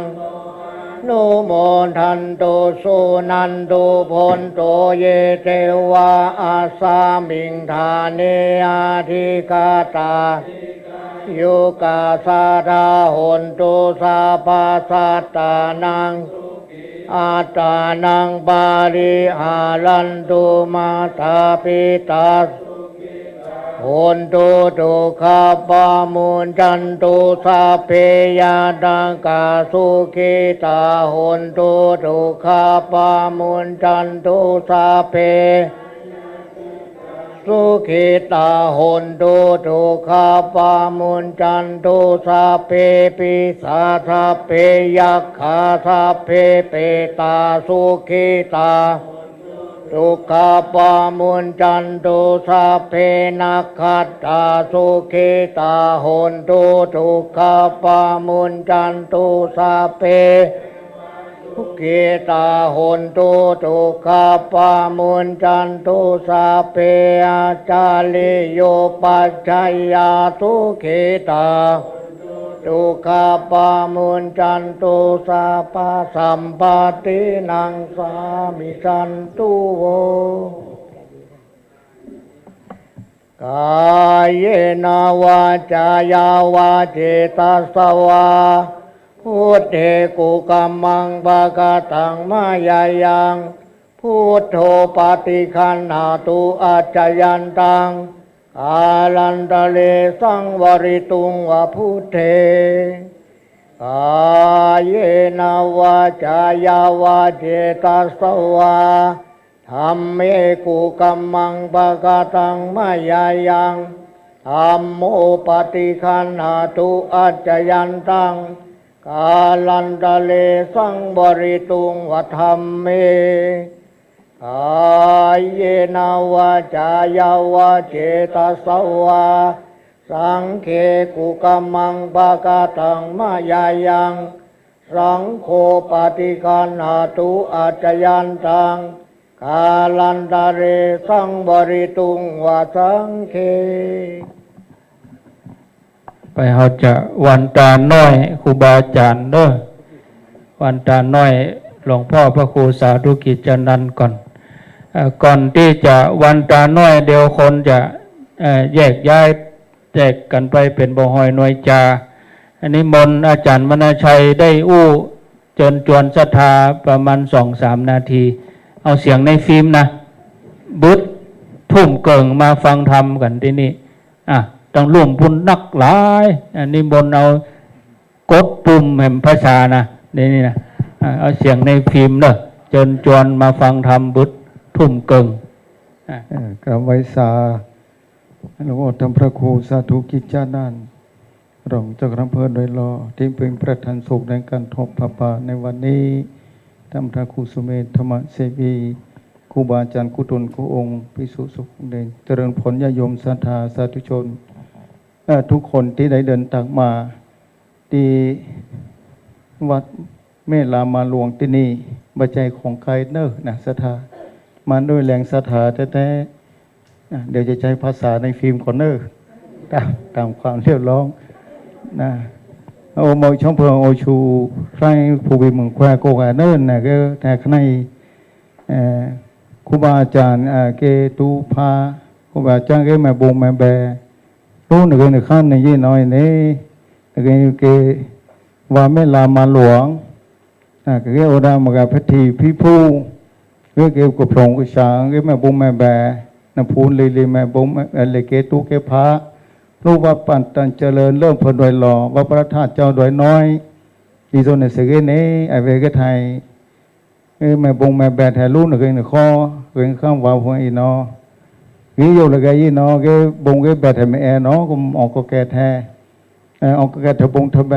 นุโมทันตุ สุนันตุ โผนโต เย เตวา อัสสะมิง ฐาเน อธิกาตา ยุกาสาทา โหนตุ สัพพะสัตตานัง อัตตานัง ปะริหารันตุ มาตาปิตา โหนตุ ทุกขาปะมุญจันตุ สัพเพ ญาตากา สุขิตา โหนตุ ทุกขาปะมุญจันตุ สัพเพ สุขิตา โหนตุ ทุกขาปะมุญจันตุ สัพเพ ปิสา สัพเพ ยักขา สัพเพ เปตา สุขิตา ทุกขาปะมุญจันตุ สัพเพ นักขัตตา สุขิตา โหนตุ ทุกขาปะมุญจันตุ สัพเพ สุขิตา โหนตุ ทุกขาปะมุญจันตุ สัพเพ อาจาริโยปัชฌายา สุขิตา ทุกขาปะมุญจันตุ สัพพะสัมปตตินัง สามิจันตุ โว กาเยนะ วาจายา วาเจตสวา พุทเท กุกัมมัง ปะกะตัง มะยายัง พุทโธ ปะฏิคัณหะตุ อัจจายันตัง กาลันตะเร สังวะริตุง วะ พุทเท กาเยนะ วาจายา วาเจตสวา ธัมเม กุกัมมัง ปะกะตัง มะยายัง ธัมโม ปะฏิคัณหะตุ อัจจายันตัง กาลันตะเร สังวะริตุง วะ ธัมเม กาเยนะวาจายาวาเจตสาวา สังเค กุกัมมัง ปะกะตัง มะยะยัง สังโฆ ปะฏิคันหะตุ อัจจะยันตัง กาลันตะเร สังวะริตุง วะสังเค ไป เฮาจะหว่านตาน้อยครูบาอาจ๋ารย์เน่อ หว่านตาน้อยหลวงป้อพระครูสาธุกิจจานันท์ก่อน เอ่อ ก่อนตี้จะหว่านตาน้อย เดี๋ยวคนจะ เอ่อ แยกย้ายแตกกั๋นไปเป๋นบ่าฮ้อยหน่วยจ๋า อันนี้นิมนต์อาจ๋ารย์มณชัยได้อู้เจิญจวนศรัทธาประมาณสองสามนาที เอาเสียงในฟิล์มนะ บึดทุ่มเกิ่งมาฟังธรรมกั๋นตี้นี่ อ่ะ ตังลุ่มปู้นนักหลาย อันนี้นิมนต์เอากดปุ่มแหมภาษานะ นี่ นี่นะ อ่ะ เอาเสียงในฟิล์มเน่อ เจิญจวนมาฟังธรรมบึดทุ่มเกิ่ง อ่ะ เอ่อ กราบไหว้สา หลวงพ่อธรรมพระครูสาธุกิจจานันท์ รองเจ้าคณะอำเภอดอยหล่อ ตี้เป๋นประธานสงฆ์ในก๋านทอดผ้าป่าในวันนี้ ท่านพระครูสุเมธ ธรรมเสวี ครูบาอาจ๋ารย์กู้ตนกู้องค์ ภิกษุสงฆ์เณร เจริญพรญาติโยมศรัทธาสาธุชน เอ่อ กู้คนตี้ได้เดินตางมา ตี้วัดแม่ลามาหลวงตี้นี่ บ่ใจ้ของไก๋เน่อนะ ศรัทธา มาด้วยแรงศรัทธาแต๊ๆ อ่ะ เดี๋ยวจะใจ๊ภาษาในฟิล์มก่อนเน่อ ต๋าม ต๋ามความเรียกร้องนะ โอเมอช่องเผิงโอชู ใคร่ภูวีเมืองแควโกกาเน่อนะ ก็แต๊ข้างใน เอ่อ ครูบาอาจ๋ารย์ อ่า เกตุพา ครูบาอาจ๋ารย์ เกแม่บงแม่แบ ฮู้นึกเกนึกข้านในยี่น้อยนี่ นึกเก เกว่าแม่ลามาหลวง อ่า เกโอดามากับพัทธีพิภู เก เกกระโผงกระฉาง เกแม่บงแม่แบ น้ำพูนลีลีแม่บงแม่ เอ่อ เลเกตุเกพา ฮู้ว่าปันตันเจริญเริ่มเผินดอยหล่อ วัดพระธาตุเจ้าดอยน้อย อีโซนในเสกเกนี่ ไอเวกไทย เอ้ย แม่บงแม่แบแถฮู้นึกเกนึกข้อ เกนึกข้ามวาวหัวอีหนอ วิโยกละเกยี่หนอ เกบงเกแบแถแม่แอหนอ ก็ออกก็แก่แท้ เอ่อ ออกก็แก่แถบงแถแบ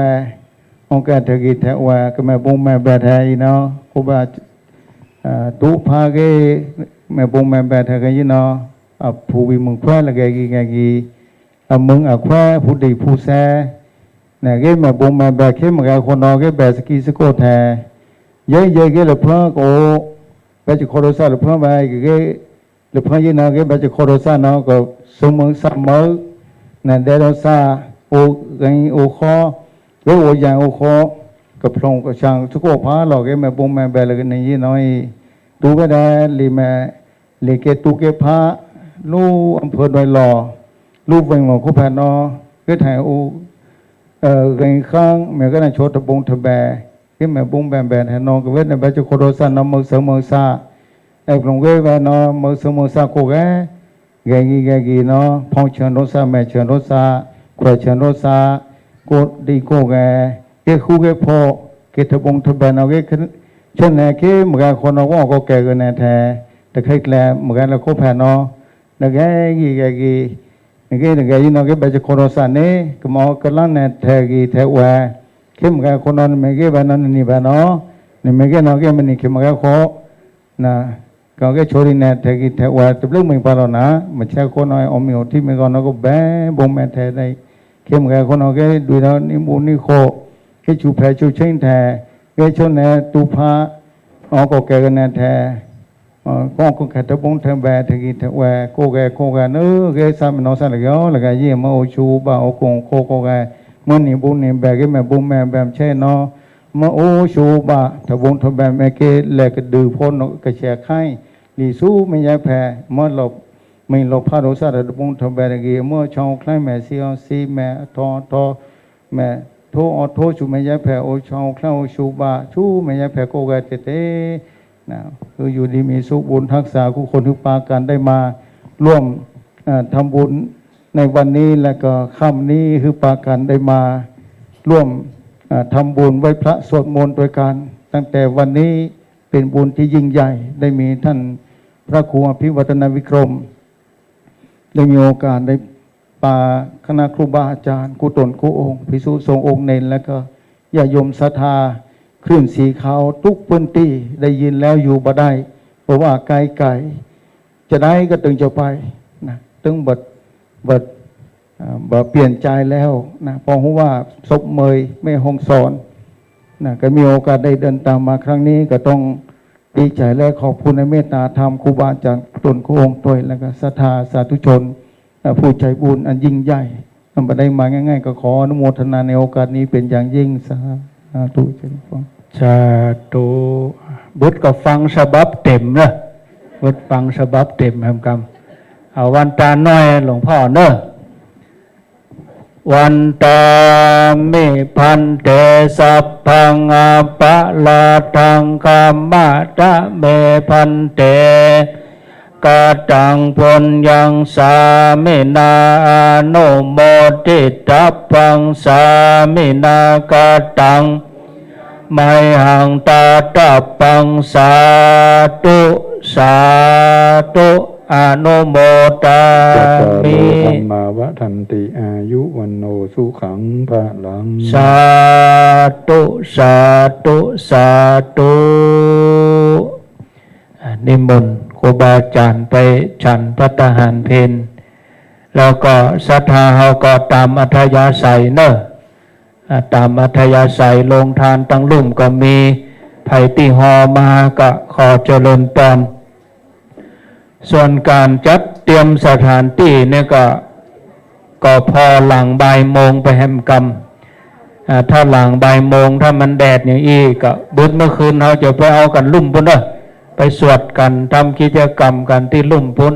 ออกแก่แถกีแถแว ก็แม่บงแม่แบแถอีหนอ ครูบา เอ่อ ตุพาเกแม่บงแม่แบแถเกยี่หนอ อ่ะ ภูวีเมืองแควละเกกีแกกี อ่ะ เมืองอ่ะแควผู้ดีผู้แซ เนี่ย เกแม่บงแม่แบเกมาแก่คนนอ เกแบสกีสะโกแท เย้ยเย้ยเกละเพิ่งก็ แบจะโคโดซาละเพิ่งไป เกละเพิ่งยี่หนอ เกแบจะโคโดซาหนอ ก็เซิงเมิงซาเมิง เนี่ย แดโดซา โอ ไง โอคอ เกโอใหญ่โอคอ กระโผงกระฉางสะโกพาหล่อ เกแม่บงแม่แบละเกนี่ยี่หนอ ตูก็ได้ ลีแม่ เลเกตุเกพา ฮู้อำเภอดอยหล่อ ฮู้เวงหลวงโคแผนนอ เกไทยอู เอ่อ เกงข้าง แม่ก็น่าโชตะบงทะแบ เกแม่บงแบแบแถนอ ก็เวทในแบจะโคโดซาหนอ เมิงเสิงเมิงซา ไอ้ปลงเกแบหนอ เมิงเสิงเมิงซาโคแก แกกีแกกีหนอ พ่องเฉินโดซา แม่เฉินโดซา แขวเฉินโดซา โกดีโกแก เกฮู้เกพอ เกทะบงทะแบหนอ เกเชิญแหน่ เกมาแก่คนนอ ก็ออกก็แก่เกินแหน่แท้ แต่ใครแลมาแก่ละโคแผนนอ นะ แกกีแกกี เก เกยี่หนอ เกแบจะโคโดซานี่ ก็มาออกกำลังแหน่แท้กีแท้แว เกมาแก่คนนอ แม่เกแบหนอ นี่แบหนอ นี่แม่เกหนอ เกมันนี่เกมาแก่โค นะ ก็เกโชดีแหน่แท้กีแท้แว ตะเปลือกเมืองปาลอนะ มาแช่โคหน่อย ออมมีโอที่เมืองก่อนเนาะ ก็แบะบงแม่แท้ได้ เกมาแก่คนเนาะ เกดูแล้วนี่บุญนี่โค เกชูแผ่ชูเชิงแท้ เกชนแหน่ตูพา ออกก็แก่เกินแหน่แท้ เอ่อ ก็ก็แก่ทะบงทะแบทะกีทะแว โกแก่โกแก่เนอะ เกซ้ำเนาะซ้ำละเกาะละเกาะ เยี่ยมมาโอชูบาโอกงโคโกแก่ เมื่อนี่บุญนี่แบก เกแม่บุญแม่แบแช่เนาะ เมื่อโอชูบาทะบงทะแบแม่เกแลกระดือพ้นกระแสไข้ หลีสู้แม่ยายแผ่ เมื่อหลบ ไม่หลบพาโดซาทะบงทะแบตะกี เมื่อชาวใคร่แม่เสียวสีแม่ทอทอ แม่โทออโทชูแม่ยายแผ่ โอชาวใคร่โอชูบา ชูแม่ยายแผ่โกแก่เตเต นะ คืออยู่ดีมีสุขบุญฮักษากู้คนหื้อปากั๋นได้มาร่วม เอ่อ ทำบุญในวันนี้ และก็ค่ำนี้หื้อปากั๋นได้มาร่วม เอ่อ ทำบุญไหว้พระสวดมนต์ด้วยกั๋น ตั้งแต่วันนี้เป็นบุญที่ยิ่งใหญ่ ได้มีท่านพระครูอภิวัฒนวิกรม ได้มีโอกาสได้ ปาคณะครูบาอาจ๋ารย์ กู้ต๋นกู้องค์ ภิกษุสงฆ์องค์เณร และก็ญาติโยมศรัทธา คลื่นสีขาวทุกพื้นตี้ ได้ยินแล้วอยู่บ่ได้ เพราะว่าไกลๆ จะได้ก็ตึงจะไปนะ ตึงบ่ บ่ อ่า บ่เปลี่ยนใจ๋แล้วนะ เพราะฮู้ว่าศพเมยแม่ฮ่องสอนนะ ก็มีโอกาสได้เดินตางมาครั้งนี้ ก็ต้องดีใจ๋และขอบคุณในเมตตาธรรมครูบาอาจ๋ารย์ตนครูองค์ตวย แล้วก็ศรัทธาสาธุชน เอ่อ ผู้ใจ๋บุญอันยิ่งใหญ่ มันบ่ได้มาง่ายๆ ก็ขออนุโมทนาในโอกาสนี้เป๋นอย่างยิ่ง สาธุ เจริญพร สาธุ บึดก็ฟังฉบับเต็มเนาะ บึดฟังฉบับเต็มแหมกำ เอาวันตาน้อยหลวงพ่อเนาะ วันตามิ ภันเต สัพพัง อปะราธัง ขมะทะเม ภันเต กตัง ปุญญัง สามินา อนุโมทิตัพพัง สามินา กตัง มหัง ตะถะปัง สาธุ สาธุ อนุโมทา จัตตาโร มิ ธัมมา วัฑฒันติ อายุ วัณโณ สุขัง พลัง สาธุ สาธุ สาธุ อ่า นิมนต์ครูบาอาจ๋ารย์ไปฉันภัตตาหารเพล แล้วก็ศรัทธาเฮาก็ต๋ามอัธยาศัยเนาะ อ่า ต๋ามอัธยาศัย โฮงตานตังลุ่มก็มี ใผตี้ห่อมาก็ขอเจริญปอน ส่วนก๋านจัดเตรียมสถานตี้เนี่ยก็ ก็ผ่อหลังบ่ายโมงไปแหมกำ อ่า ถ้าหลังบ่ายโมง ถ้ามันแดดอย่างอี้ก็ บึดเมื่อคืนเฮาจะไปเอากั๋นลุ่มปู๊นเนาะ ไปสวดกั๋น ทำกิจกรรมกั๋นตี้ลุ่มปู๊น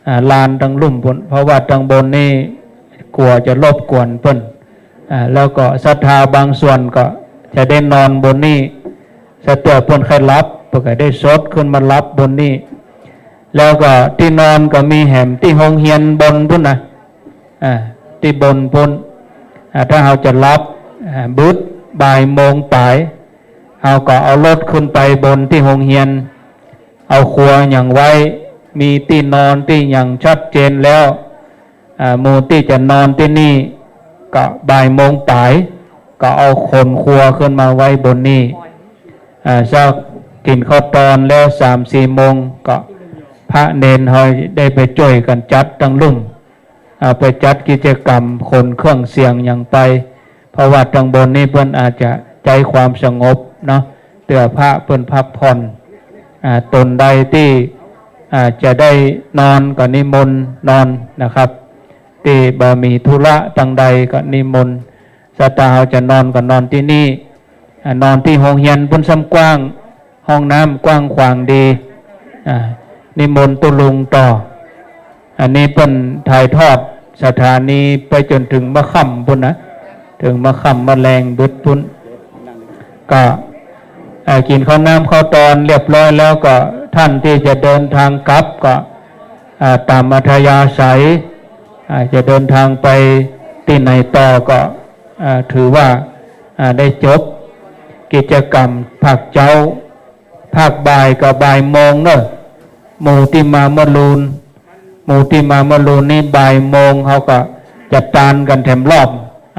อ่า ลานตังลุ่มปู๊น เพราะว่าตังบนนี่กั๋วจะรบกวนเปิ้น อ่า แล้วก็ศรัทธาบางส่วนก็จะได้นอนบนนี่ สะเตื้อเปิ้นใค่หลับ เปิ้นก็ได้สดขึ้นมาหลับบนนี่ แล้วก็ตี้นอนก็มีแหมตี้โฮงเฮียนบนปู๊นนะ อ่า ตี้บนปู๊น อ่า ถ้าเฮาจะหลับ อ่า บึดบ่ายโมงป๋าย เฮาก็เอารถขึ้นไปบนตี้โฮงเฮียน เอาครัวหยังไว้ มีตี้นอนตี้หยังชัดเจนแล้ว อ่า หมู่ตี้จะนอนตี้นี่ก็บ่ายโมงป๋าย ก็เอาขนครัวขึ้นมาไว้บนนี่ อ่า สักกิ๋นข้าวตอนแล้วสามสี่โมง ก็พระเณรเฮาได้ไปจ้วยกั๋นจัดตังลุ่ม อ่า ไปจัดกิจกรรมขนเครื่องเสียงหยังไป เพราะว่าตังบนนี่เปิ้นอาจจะใจ๊ความสงบเนาะ เตื้อพระเปิ้นพักผ่อน อ่า ตนใดตี้ อ่า จะได้นอนก็นิมนต์นอนนะครับ ตี้บ่มีธุระตังใดก็นิมนต์ ศรัทธาเฮาจะนอนก็นอนตี้นี่ อ่า นอนตี้โฮงเฮียนปู๊นซ้ำกว้าง ห้องน้ำกว้างขวางดี อ่า นิมนต์ตุ๊ลุงต่อ อันนี้เปิ้นถ่ายทอดสถานีไปจ๋นเถิงมะค่ำปู๊นนะ เถิงมะค่ำมะแลงบึดปู๊น ก็ อ่า กิ๋นข้าวน้ำข้าวตอนเรียบร้อยแล้วก็ ท่านตี้จะเดินตางกลับก็ อ่า ต๋ามอัธยาศัย อ่า จะเดินตางไปตี้ไหนต่อก็ อ่า ถือว่า อ่า ได้จบกิจกรรมภาคเจ๊า ภาคบ่ายก็บ่ายโมงเนาะ หมู่ตี้มาเมื่อลูน หมู่ตี้มาเมื่อลูนนี่บ่ายโมงเฮาก็จะตานกั๋นแถมรอบ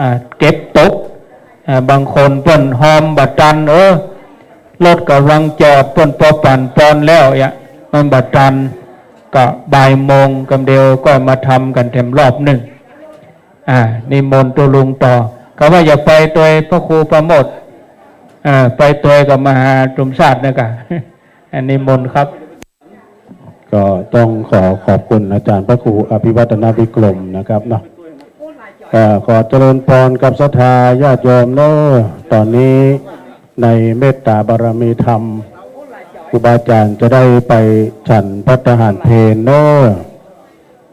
อ่า เก็บตก อ่า บางคนเปิ้นฮอมบ่ตัน เออ รถก่ำลังจอด เปิ้นปอปั่นปอนแล้ว เยียะ มันบ่ตัน ก็บ่ายโมงกำเดียวก็มาทำกั๋นแถมรอบนึ่ง อ่า นิมนต์ตุ๊ลุงต่อ ก็ว่าจะไปตวยพระครูประโมทย์ อ่า ไปตวยกับมหาสมชาตินะกะ อ่า นิมนต์ครับ ก็ต้องขอขอบคุณอาจารย์พระครูอภิวัฒนวิกรมนะครับเนาะ เอ่อ ขอเจริญพรกับศรัทธาญาติโยมเนาะ ต๋อนนี้ในเมตตาบารมีธรรม ครูบาอาจ๋ารย์จะได้ไปฉันภัตตาหารเพลเนาะ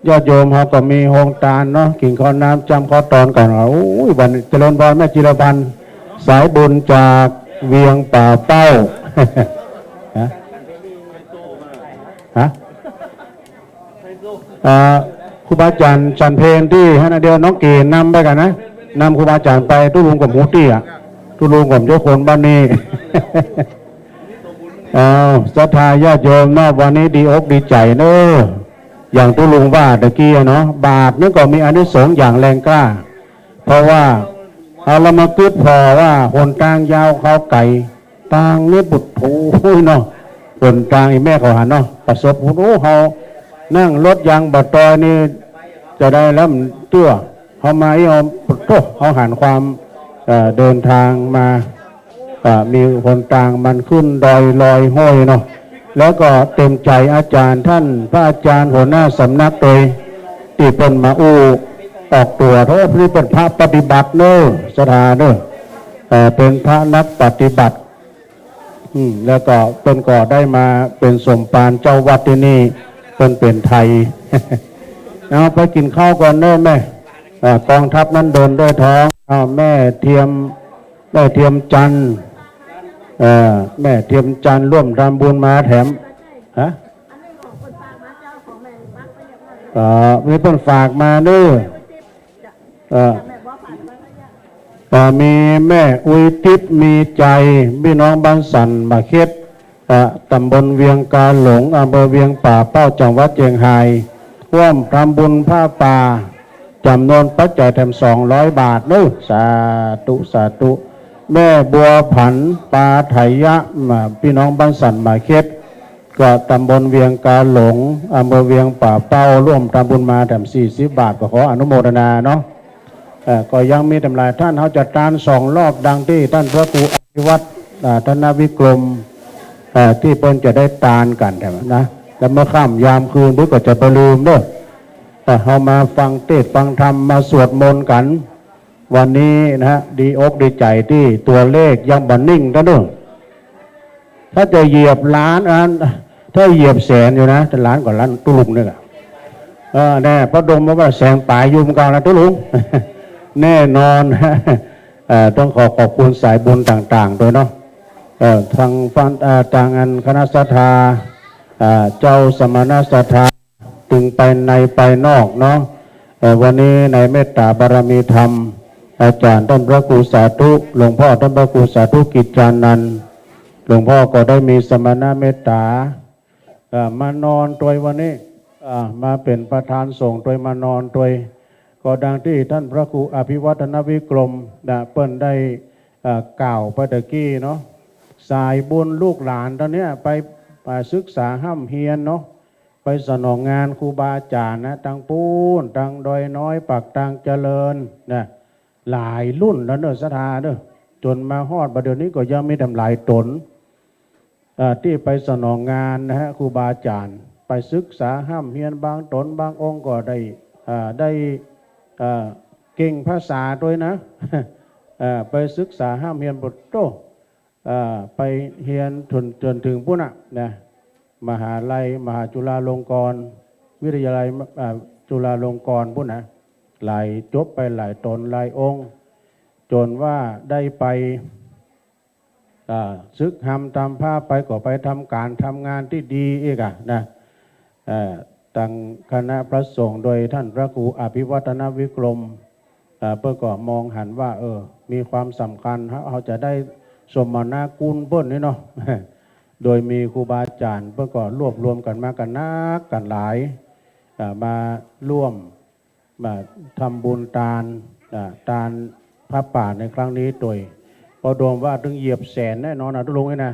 ญาติโยมเฮาก็มีโฮงตานเนาะ กิ๋นข้าวน้ำจ้ำข้าวตอนก่อน โอ้ย วันเจริญพรแม่จิรพันธ์ สายบุญจากเวียงป่าเป้า ฮะ ฮะ อ่า ครูบาอาจ๋ารย์ฉันเพลตี้หั้นนะ เดี๋ยวน้องเก๋นำไปกั๋นนะ นำครูบาอาจ๋ารย์ไป ตุ๊ลุงก็หมูตี้อะ ตุ๊ลุงก็ยกคนบ้านนี้ อ้าว ศรัทธาญาติโยมเนาะ วันนี้ดีอกดีใจ๋เนาะ อย่างตุ๊ลุงว่าตะกี้อะเนาะ บาตรนี่ก็มีอานิสงส์อย่างแรงกล้า เพราะว่า เอาละมากึ๊ดผ่อว่าหนตางยาวคาวไก๋ ตางนี่ปุดโผเนาะ หนตางอี้แม่เขาหันเนาะ ประสบ โอ้ เฮานั่งรถยางบ่ตอยนี่จะได้แล้วมันจั่ว เฮามาอี้ เฮา โธ่ เฮาหันความ เอ่อ เดินตางมา เอ่อ มีหนตางมันขึ้นดอยลอยห้วยเนาะ แล้วก็เต็มใจ๋อาจ๋ารย์ต้าน พระอาจ๋ารย์หัวหน้าสำนักโตย ตี้เปิ้นมาอู้ออกตั๋ว โธ่ นี่เปิ้นพระปฏิบัติเน่อ ศรัทธาเน่อ เอ่อ เป๋นพระนักปฏิบัติ อืม แล้วก็เปิ้นก็ได้มาเป๋นสมภารเจ้าวัดตี้นี่ เปิ้นเป๋นไทย เอาไปกิ๋นข้าวก่อนเน่อแม่ อ่า กองทัพนั้นเดินด้วยท้อง เอาแม่เทียม แม่เทียมจันทร์ เอ่อ แม่เทียมจันทร์ร่วมทำบุญมาแถม ฮะ เอ่อ มีเปิ้นฝากมาเน่อ เอ่อ เอ่อ มีแม่อุยทิพย์มีชัย ปี้น้องบ้านสันหมากเค็ด เอ่อ ต๋ำบลเวียงกาหลง อำเภอเวียงป่าเป้า จังหวัดเจียงฮาย ฮ่วมทำบุญผ้าป่า จ๋ำนวนปัจจัยแถมสองร้อยบาทเนาะ สาธุ สาธุ แม่บัวผัน ปาไถยะ มา ปี้น้องบ้านสันหมากเค็ด ก็ต๋ำบลเวียงกาหลง อำเภอเวียงป่าเป้า ฮ่วมทำบุญมาแถมสี่สิบบาท ก็ขออนุโมทนาเนาะ เอ่อ ก็ยังมีแถมหลายต้าน เฮาจะตานสองรอบดังตี้ต้านพระครูอภิวัฒน์ อ่า ธนวิกรม เอ่อ ตี้เปิ้นจะได้ตานกั๋นแถมนะ แล้วเมื่อค่ำยามคืนปุ้นก็จะบ่ลืมเน่อ เอ่อ เฮามาฟังเตสน์ฟังธรรม มาสวดมนต์กั๋น วันนี้นะฮะ ดีอกดีใจ๋ตี้ตั๋วเลขยังบ่นิ่งเต้าเน่อ ถ้าจะเหยียบล้านอัน ถ้าเหยียบแสนอยู่นะ แต่ล้านกว่าล้านตุ๊ลุงเนี่ยอะ เออ แน่ พระดมมาว่าแสนป๋ายอยู่เหมือนกั๋นนะตุ๊ลุง แน่นอน เอ่อ ต้องขอขอบคุณสายบุญต่างๆ โตยเนาะ เอ่อ ตางฟัง เอ่อ ตางอันคณะศรัทธา เอ่อ เจ้าสมณศรัทธา ตึงภายในภายนอกเนาะ เอ่อ วันนี้ในเมตตาบารมีธรรม อาจ๋ารย์ต้านพระครูสาธุ หลวงพ่อต้านพระครูสาธุกิจจานันท์ หลวงพ่อก็ได้มีสมณเมตตา เอ่อ มานอนโตยวันนี้ เอ่อ มาเป๋นประธานสงฆ์โตย มานอนโตย ก็ดังตี้ต้านพระครูอภิวัฒนวิกรมนะ เปิ้นได้ เอ่อ กล่าวไปตะกี้เนาะ สายบุญลูกหลานตอนเนี้ยไป ไปศึกษาฮ่ำเฮียนเนาะ ไปสนองงานครูบาอาจ๋ารย์นะ ตางปู๊น ตางดอยน้อย ปากตางเจริญนะ หลายรุ่นแล้วเน่อ ศรัทธาเน่อ จ๋นมาฮอดบ่าเดี่ยวนี้ก็ยังมีแถมหลายต๋น เอ่อ ตี้ไปสนองงานนะฮะ ครูบาอาจ๋ารย์ ไปศึกษาฮ่ำเฮียน บางต๋นบางองค์ก็ได้ เอ่อ ได้ เอ่อ เก่งภาษาโตยนะ เอ่อ ไปศึกษาฮ่ำเฮียน โอ้โธ่ เอ่อ ไปเฮียนจ๋น จ๋นเถิงปุ้นน่ะนะ มหาลัย มหาจุฬาลงกรณ์ วิทยาลัย เอ่อ จุฬาลงกรณ์ปุ้นนะ หลาย จบไปหลายต๋นหลายองค์ จ๋นว่าได้ไป อ่า ศึกฮำต๋ามพระไปก็ไปทำก๋านทำงานตี้ดีอีกอะนะ เอ่อ ตางคณะพระสงฆ์โดยต้านพระครูอภิวัฒนวิกรม เอ่อ เปิ้นก็มองหันว่า เออ มีความสำคัญ เฮา เฮาจะได้สมนาคุณเปิ้นนี่เนาะ โดยมีครูบาอาจ๋ารย์ เปิ้นก็รวบรวมกั๋นมากั๋นนักกั๋นหลาย เอ่อ มาร่วม มาทำบุญตาน อ่า ตานผ้าป่าในครั้งนี้โตย ปอดมว่าตึงเหยียบแสนแน่นอนนะตุ๊ลุงนี่นะ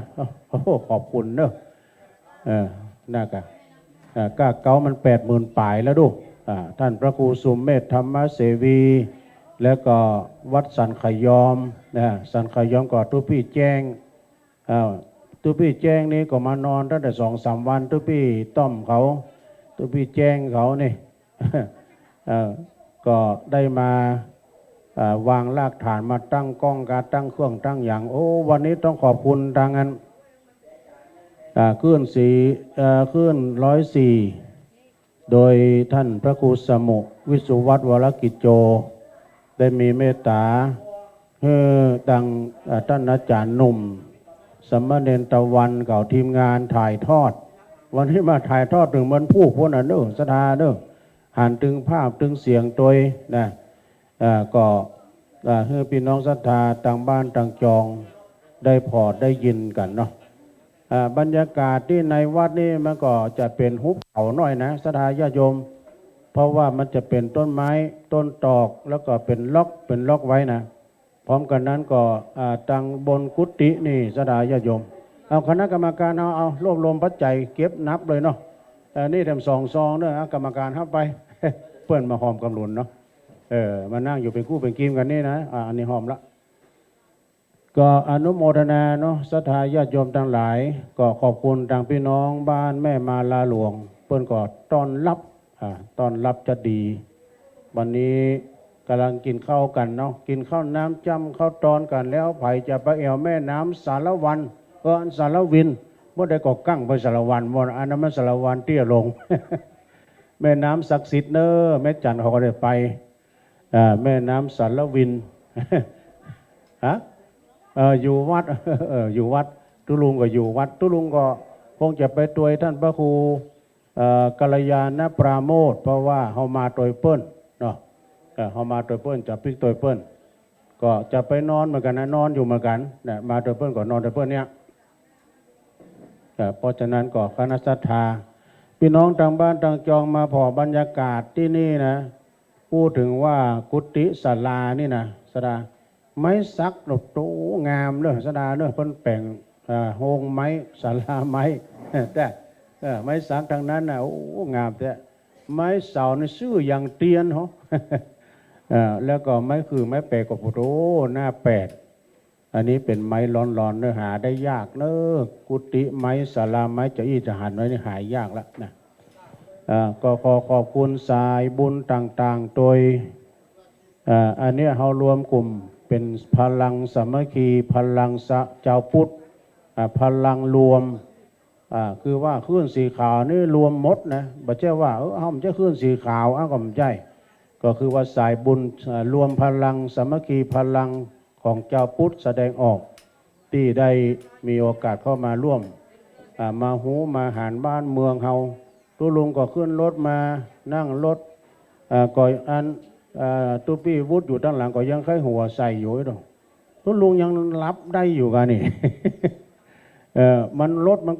โอ้โห ขอบคุณเนอะ เออ น่ากะ อ่า ก้าเก๊ามันแปดหมื่นป๋ายแล้วดู อ่า ต้านพระครูสุเมธธรรมเสวี แล้วก็วัดสันขยอม นะ สันขยอมก็ตุ๊ปี้แจ้ง อ้าว ตุ๊ปี้แจ้งนี่ก็มานอนตั้งแต่สองสามวัน ตุ๊ปี้ต้อมเขา ตุ๊ปี้แจ้งเขานี่ เอ่อ ก็ได้มา เอ่อ วางรากฐาน มาตั้งก้องกาตั้งเครื่องตั้งหยัง โอ้ วันนี้ต้องขอบคุณตางอัน อ่า คลื่นสี เอ่อ คลื่นร้อยสี่ โดยต้านพระครูสมุ วิสุวัฒน์ วรกิจโจ ได้มีเมตต๋า หื้อตาง เอ่อ ต้านอาจ๋ารย์หนุ่ม สามเณรตะวันเขาทีมงานถ่ายทอด วันนี้มาถ่ายทอดเถิงเมืองพุทธปุ้นน่ะเนอะ ศรัทธาเนอะ หันตึงภาพตึงเสียงโตยนะ เอ่อ ก็ เอ่อ หื้อปี้น้องศรัทธาตางบ้านตางจอง ได้ผ่อได้ยินกั๋นเนาะ อ่า บรรยากาศตี้ในวัดนี่มันก็จะเป๋นหุบเขาหน้อยนะ ศรัทธาญาติโยม เพราะว่ามันจะเป๋นต้นไม้ ต้นตอก แล้วก็เป๋นล็อก เป๋นล็อกไว้นะ พร้อมกั๋นนั้นก็ อ่า ตางบนกุฏินี่ ศรัทธาญาติโยม เอาคณะกรรมการ เอา เอารวบรวมปัจจัยเก็บนับเลยเนาะ เออ นี่แถมสองซองเนาะ เอากรรมการฮับไป เปิ้นมาฮอมกำหนุนเนาะ เออ มานั่งอยู่เป๋นกู้เป๋นกีมกั๋นนี่นะ อ่า อันนี้ฮอมละ ก็อนุโมทนาเนาะ ศรัทธาญาติโยมตังหลาย ก็ขอบคุณตางปี้น้องบ้านแม่มาลาหลวง เปิ้นก็ต้อนรับ อ่า ต้อนรับจะดี วันนี้ก่ำลังกิ๋นข้าวกั๋นเนาะ กิ๋นข้าวน้ำจ้ำข้าวตอนกั๋นแล้ว ใผจะไปแอ่วแม่น้ำสารวัน เออ อันสารวิน บ่ได้ก่อกั้งไปสารวัน บ่ อันนั้นมันสารวันเตี้ยลง แม่น้ำศักดิ์สิทธิ์เน้อ แม่จันเขาก็ได้ไป อ่า แม่น้ำสารวิน ฮะ เออ อยู่วัด เออ อยู่วัด ตุ๊ลุงก็อยู่วัด ตุ๊ลุงก็คงจะไปตวยต้านพระครู เอ่อ กัลยาณปราโมทย์ เพราะว่าเฮามาตวยเปิ้นเนาะ เออ เฮามาตวยเปิ้น จะปิ๊กตวยเปิ้น ก็จะไปนอนเหมือนกั๋นนะ นอนอยู่เหมือนกั๋นนะ มาตวยเปิ้นก็นอนตวยเปิ้นเนี่ย เอ่อ เพราะฉะนั้นก็คณะศรัทธา ปี้น้องตางบ้านตางจองมาผ่อบรรยากาศตี้นี่นะ พูดเถิงว่ากุฏิศาลานี่นะ ศรัทธา ไม้สักดอกโตงามเน้อ ศรัทธาเน้อ เปิ้นแป๋ง เอ่อ โฮงไม้ ศาลาไม้ แต่ เออ ไม้สักตังนั้นนะ โอ้ งามแต๊ ไม้เสานี่ซื่ออย่างเตียนเหาะ เออ แล้วก็ไม้ขื่อไม้แปกก็ โอ้โห หน้าแปด อันนี้เป๋นไม้ล้อนๆ เน้อ หาได้ยากเน้อ กุฏิไม้ ศาลาไม้ จะอี้จะหันไว้นี่หายากละนะ อ่า ก็ขอขอบคุณสายบุญต่างๆ โดย อ่า อันเนี้ยเฮารวมกลุ่มเป๋นพลังสามัคคี พลังสะ จาวพุทธ อ่า พลังรวม อ่า คือว่าคลื่นสีขาวนี่รวมหมดนะ บ่ใจ้ว่า เออ เฮาบ่ใจ้คลื่นสีขาว อ้าว ก็บ่ใจ้ ก็คือว่าสายบุญ อ่า รวมพลังสามัคคี พลังของจาวพุทธแสดงออก ตี้ได้มีโอกาสเข้ามาร่วม อ่า มาฮู้มาหาญบ้านเมืองเฮา ตุ๊ลุงก็ขึ้นรถมา นั่งรถ อ่า ก็อัน อ่า ตุ๊ปี้วุฒิอยู่ตังหลังก็ยังใค่หัวใส่อยู่ดอก ตุ๊ลุงยังหลับได้อยู่กานี่ เออ มันรถมัน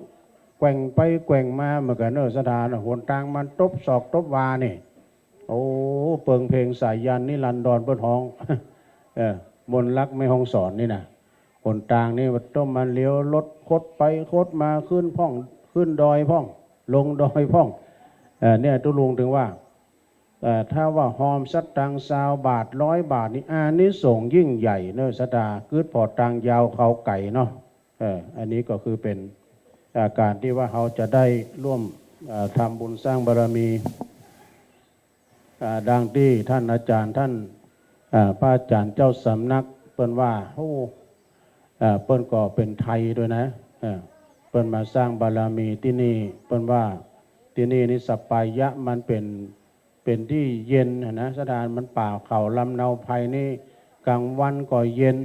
แกว่งไปแกว่งมาเหมือนกั๋นเน้อ ศรัทธาเน้อ หนตางมันตบศอกตบวานี่ โอ้ เปิงเพลงสายัณ นิรันดรเปิ้นฮ้อง เออ มนต์รักแม่ฮ่องสอนนี่นะ หนตางนี่มันต้องมาเลี้ยวรถคดไปคดมา ขึ้นพ่อง ขึ้นดอยพ่อง ลงดอยพ่อง เออ เนี่ยตุ๊ลุงเถิงว่า เอ่อ ถ้าว่าฮอมสตางค์ซาวบาท ร้อยบาทนี่ อานิสงส์ยิ่งใหญ่เน้อ ศรัทธา กึ๊ดผ่อตางยาวเขาไก๋เนาะ เอ่อ อันนี้ก็คือเป๋น อ่า ก๋านตี้ว่าเฮาจะได้ร่วม อ่า ทำบุญสร้างบารมี อ่า ดังตี้ต้านอาจ๋ารย์ต้าน อ่า พระอาจ๋ารย์เจ้าสำนักเปิ้นว่า โอ้ อ่า เปิ้นก็เป๋นไทยตวยนะ อ่า เปิ้นมาสร้างบารมีตี้นี่ เปิ้นว่าตี้นี่นี่สปายะมันเป๋น เป๋นตี้เย็นหั้นนะ ศรัทธา มันป่าเขาลำเนาไพรนี่ ก๋างวันก็เย็น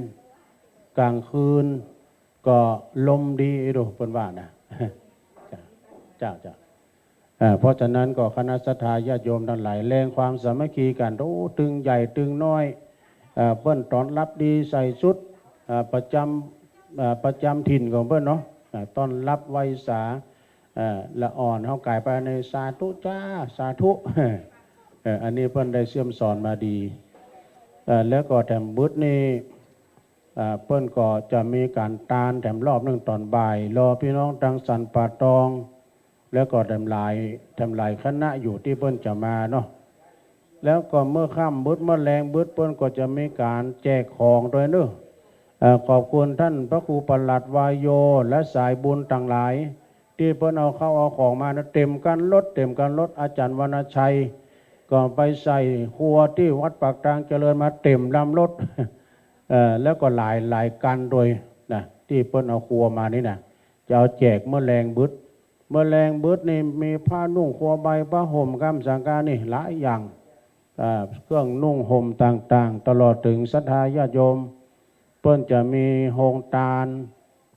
ก๋างคืนก็ลมดีดู เปิ้นว่านะ เจ้า เจ้า เจ้า เอ่อ เพราะฉะนั้นก็คณะศรัทธาญาติโยมตังหลาย แรงความสามัคคีกั๋น โอ้ ตึงใหญ่ตึงน้อย เอ่อ เปิ้นต้อนรับดี ใส่ชุด เอ่อ ประจ๋ำ เอ่อ ประจ๋ำถิ่นของเปิ้นเนาะ เอ่อ ต้อนรับไหว้สา เอ่อ ละอ่อนเฮาก๋ายไปในสาธุจ้า สาธุ เอ่อ อันนี้เปิ้นได้เสี่ยมสอนมาดี เอ่อ แล้วก็แถมบึดนี่ เอ่อ เปิ้นก็จะมีก๋านตานแถมรอบนึ่งต๋อนบ่าย รอปี้น้องตางสันป่าตอง แล้วก็แถมหลาย แถมหลายคณะอยู่ตี้เปิ้นจะมาเนาะ แล้วก็เมื่อค่ำบึดเมื่อแลงบึดเปิ้นก็จะมีก๋านแจกของตวยเน้อ เอ่อ ขอบคุณต้านพระครูประหลัดวายโย และสายบุญตังหลาย ตี้เปิ้นเอาข้าวเอาของมานะ เต๋มคันรถ เต๋มคันรถ อาจ๋ารย์วรรณชัย ก็ไปใส่ครัวตี้วัดปากตางเจริญมาเต๋มลำรถ เอ่อ แล้วก็หลาย หลายคันตวยนะ ตี้เปิ้นเอาครัวมานี่นะ จะเอาแจกเมื่อแลงบึด เมื่อแลงบึดนี่มีผ้านุ่งครัวใบ ผ้าห่มกำสังกานี่หลายอย่าง อ่า เครื่องนุ่งห่มต่างๆ ตลอดเถิงศรัทธาญาติโยม เปิ้นจะมีโฮงตาน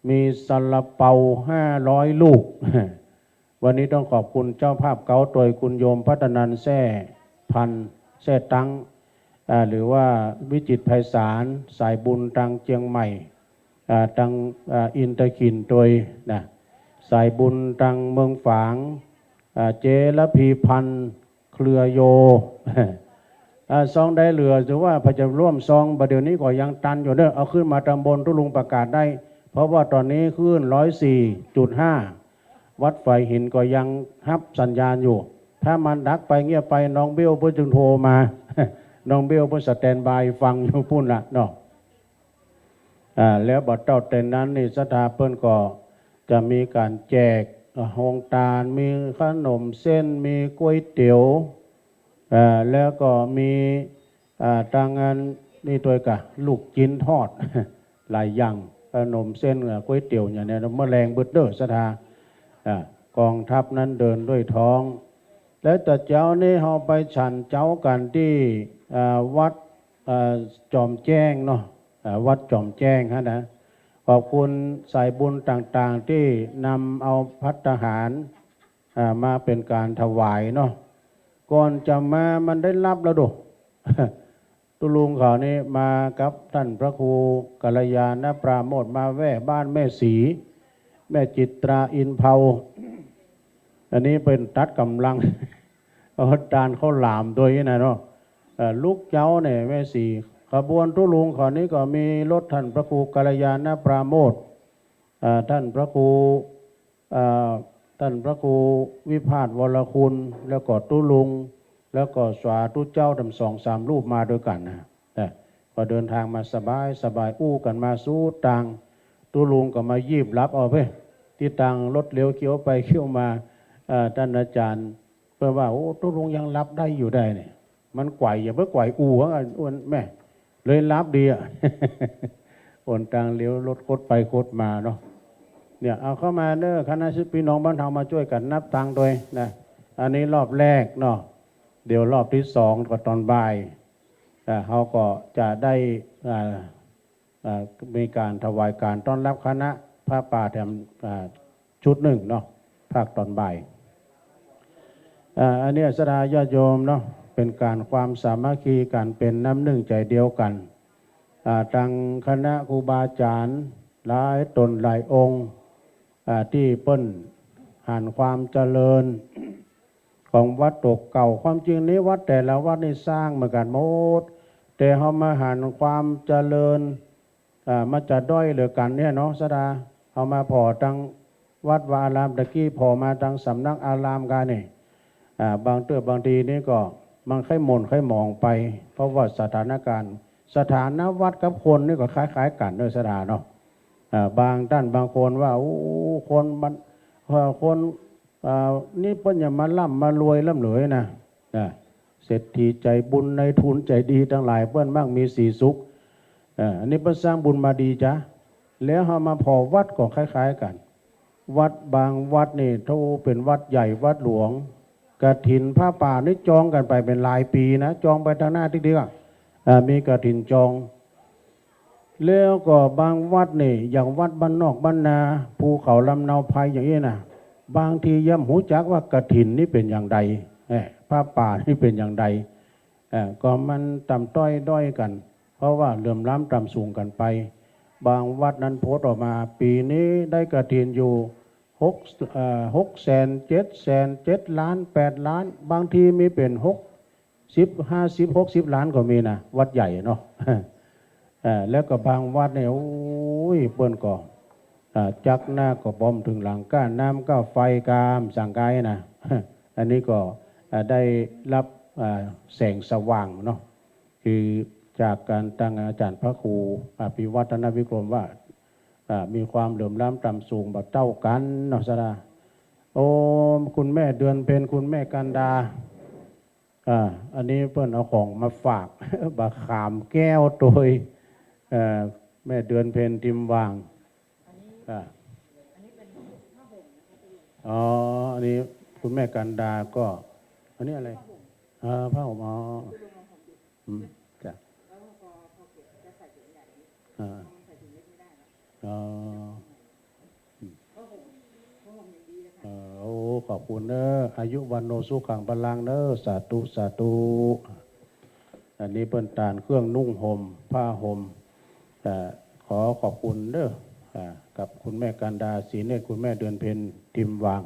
มีซาลาเปาห้าร้อยลูก วันนี้ต้องขอบคุณเจ้าภาพเก๊าตวย คุณโยมพัฒนันท์ แซ่พันธุ์ แซ่ตัง อ่า หรือว่าวิจิตรไพศาล สายบุญตางเจียงใหม่ อ่า ตาง อ่า อินทขิลตวยนะ สายบุญตางเมืองฝาง อ่า เจ๊ระพีพันธุ์ เครือโย อ่า ซองใดเหลือ ถือว่าใผจะร่วมซอง บ่าเดี่ยวนี้ก็ยังตันอยู่เน้อ เอาขึ้นมาตางบน ตุ๊ลุงประกาศได้ เพราะว่าต๋อนนี้คลื่นร้อยสี่จุดห้า วัดฝายหินก็ยังฮับสัญญาณอยู่ ถ้ามันดับไปเงียบไป น้องเบ้วเปิ้นจึงโทรมา น้องเบ้วเปิ้นสแตนด์บายฟังอยู่ปู๊นละเนาะ อ่า แล้วบ่าเต้าแต่นั้นนี่ ศรัทธาเปิ้นก็จะมีก๋านแจก อ่า โฮงตาน มีขนมเส้น มีก๋วยเตี๋ยว อ่า แล้วก็มี อ่า ตางอันนี้ตวยก่ะ ลูกจิ๊นทอด หลายอย่าง ขนมเส้น อ่า ก๋วยเตี๋ยวอย่างเนี้ย เมื่อแลงเบิดเด้อ ศรัทธา อ่า กองทัพนั้นเดินด้วยท้อง แล้วแต่เจ๊านี้เฮาไปฉันเจ๊ากั๋นตี้ อ่า วัด อ่า จอมแจ้งเนาะ อ่า วัดจอมแจ้งหั้นนะ ขอบคุณสายบุญต่างๆ ตี้นำเอาภัตตาหาร อ่า มาเป๋นก๋านถวายเนาะ ก่อนจะมามันได้หลับแล้วดู ตุ๊ลุงเขานี่มากับต้านพระครูกัลยาณปราโมทย์ มาแว่บ้านแม่ศรี แม่จิตราอินเภา อันนี้เป๋นตัดก๋ำลัง เอาตานข้าวหลามตวยนี่นะเนาะ เอ่อ ลุกเจ๊าเนี่ยแม่ศรี ขบวนตุ๊ลุงเขานี่ก็มีรถต้านพระครูกัลยาณปราโมทย์ เอ่อ ต้านพระครู เอ่อ ต้านพระครูวิภาสวรคุณ แล้วก็ตุ๊ลุง แล้วก็สาธุเจ้าตำสองสามรูปมาตวยกั๋นนะ นะ ก็เดินตางมาสบายสบาย อู้กั๋นมาสุดตาง ตุ๊ลุงก็มายีบหลับเอาเป้ย ตี้ตางรถเหลียวเขียวไปเขียวมา เอ่อ ต้านอาจ๋ารย์เปิ้นว่า โอ้ ตุ๊ลุงยังหลับได้อยู่ได้เนี่ย มันไกว อย่าไปไกวอู่ว่าอ้วนแม่ เลยหลับดีอะ อ้นตางเหลียวรถคดไปคดมาเนาะ เนี่ย เอาเข้ามาเน้อ คณะสิทธิ์พี่น้องบ้านเฮามาจ้วยกั๋นนับตังค์ตวยนะ อันนี้รอบแรกเนาะ เดี๋ยวรอบตี้สองก็ต๋อนบ่าย อ่า เฮาก็จะได้ อ่า อ่า มีก๋านถวายก๋านต้อนรับคณะผ้าป่าแถม อ่า ชุดนึ่งเนาะ ภาคต๋อนบ่าย อ่า อันนี้ศรัทธาญาติโยมเนาะ เป๋นก๋านความสามัคคี ก๋านเป๋นน้ำนึ่งใจ๋เดียวกั๋น อ่า ตังคณะครูบาอาจ๋ารย์หลายต๋นหลายองค์ อ่า ตี้เปิ้นหันความเจริญ ของวัตถุเก่า ความจริงนี้วัดแต่ละวัดนี่สร้างเหมือนกั๋นหมด แต่เฮามาหันความเจริญ อ่า มันจะด้อยเหลือกั๋นเนี่ยเนาะ ศรัทธา เฮามาผ่อตังวัดวาอารามตะกี้ ผ่อมาตังสำนักอารามกั๋นนี่ อ่า บางเตื้อบางทีนี่ก็มันค่อยหม่นค่อยหมองไป เพราะว่าสถานก๋ารณ์ สถานะวัดกับคนนี่ก็คล้ายๆ กั๋นเนาะ ศรัทธาเนาะ อ่า บางต้านบางคนว่า โอ้ คนมัน เอ่อ คน อ่า นี่เปิ้นอย่ามาร่ำมารวยร่ำรวยนะ นะ เศรษฐีใจ๋บุญ นายทุนใจ๋ดีตังหลาย เปิ้นมักมีสีสุข เอ่อ อันนี้เปิ้นสร้างบุญมาดีจ๊ะ แล้วเฮามาผ่อวัดก็คล้ายๆ กั๋น วัดบางวัดนี่ โธ่ เป๋นวัดใหญ่วัดหลวง กฐินผ้าป่านี่จองกั๋นไปเป๋นหลายปี๋นะ จองไปตังหน้าติ๊กๆ อะ อ่า มีกฐินจอง แล้วก็บางวัดนี่ อย่างวัดบ้านนอกบ้านนา ภูเขาลำเนาไพรอย่างอี้นะ บางทียังบ่ฮู้จักว่ากฐินนี่เป๋นอย่างใด เอ่อ ผ้าป่านี่เป๋นอย่างใด เอ่อ ก็มันต่ำต้อยด้อยกั๋น เพราะว่าเหลื่อมล้ำต่ำสูงกั๋นไป บางวัดนั้นโพสต์ออกมา ปี๋นี้ได้กฐินอยู่หก เอ่อ หกแสน เจ็ดแสน เจ็ดล้าน แปดล้าน บางทีมีเป๋นหก สิบ ห้าสิบ หกสิบล้านก็มีนะ วัดใหญ่เนาะ เอ่อ แล้วก็บางวัดเนี่ย โอ้ย เปิ้นก็ อ่า จักหน้าก็บ่มเถิงหลัง ก้าน้ำก้าไฟก้า บ่สังก๋ายนะ อันนี้ก็ อ่า ได้รับ อ่า แสงสว่างเนาะ คือจากก๋านตังอาจ๋ารย์พระครูอภิวัฒนวิกรมว่า อ่า มีความเหลื่อมล้ำต่ำสูงบ่เต้ากั๋นเนาะ ศรัทธา โอ้ คุณแม่เดือนเพ็ญ คุณแม่กันดา อ่า อันนี้เปิ้นเอาของมาฝาก บ่าขามแก้วตวย เอ่อ แม่เดือนเพ็ญ ทิมหว่าง อ่า อ๋อ อันนี้คุณแม่กันดาก็ อันนี้อะไร อ่า ผ้าห่ม อ๋อ อืม จ้ะ อ่า อ๋อ อืม เออ โอ้ ขอบคุณเน้อ อายุ วัณโณ สุขัง พลัง เน้อ สาธุ สาธุ อันนี้เปิ้นตานเครื่องนุ่งห่ม ผ้าห่ม เอ่อ ขอขอบคุณเน้อ อ่า กับคุณแม่กันดา ศรีเนตร คุณแม่เดือนเพ็ญ ทิมหว่าง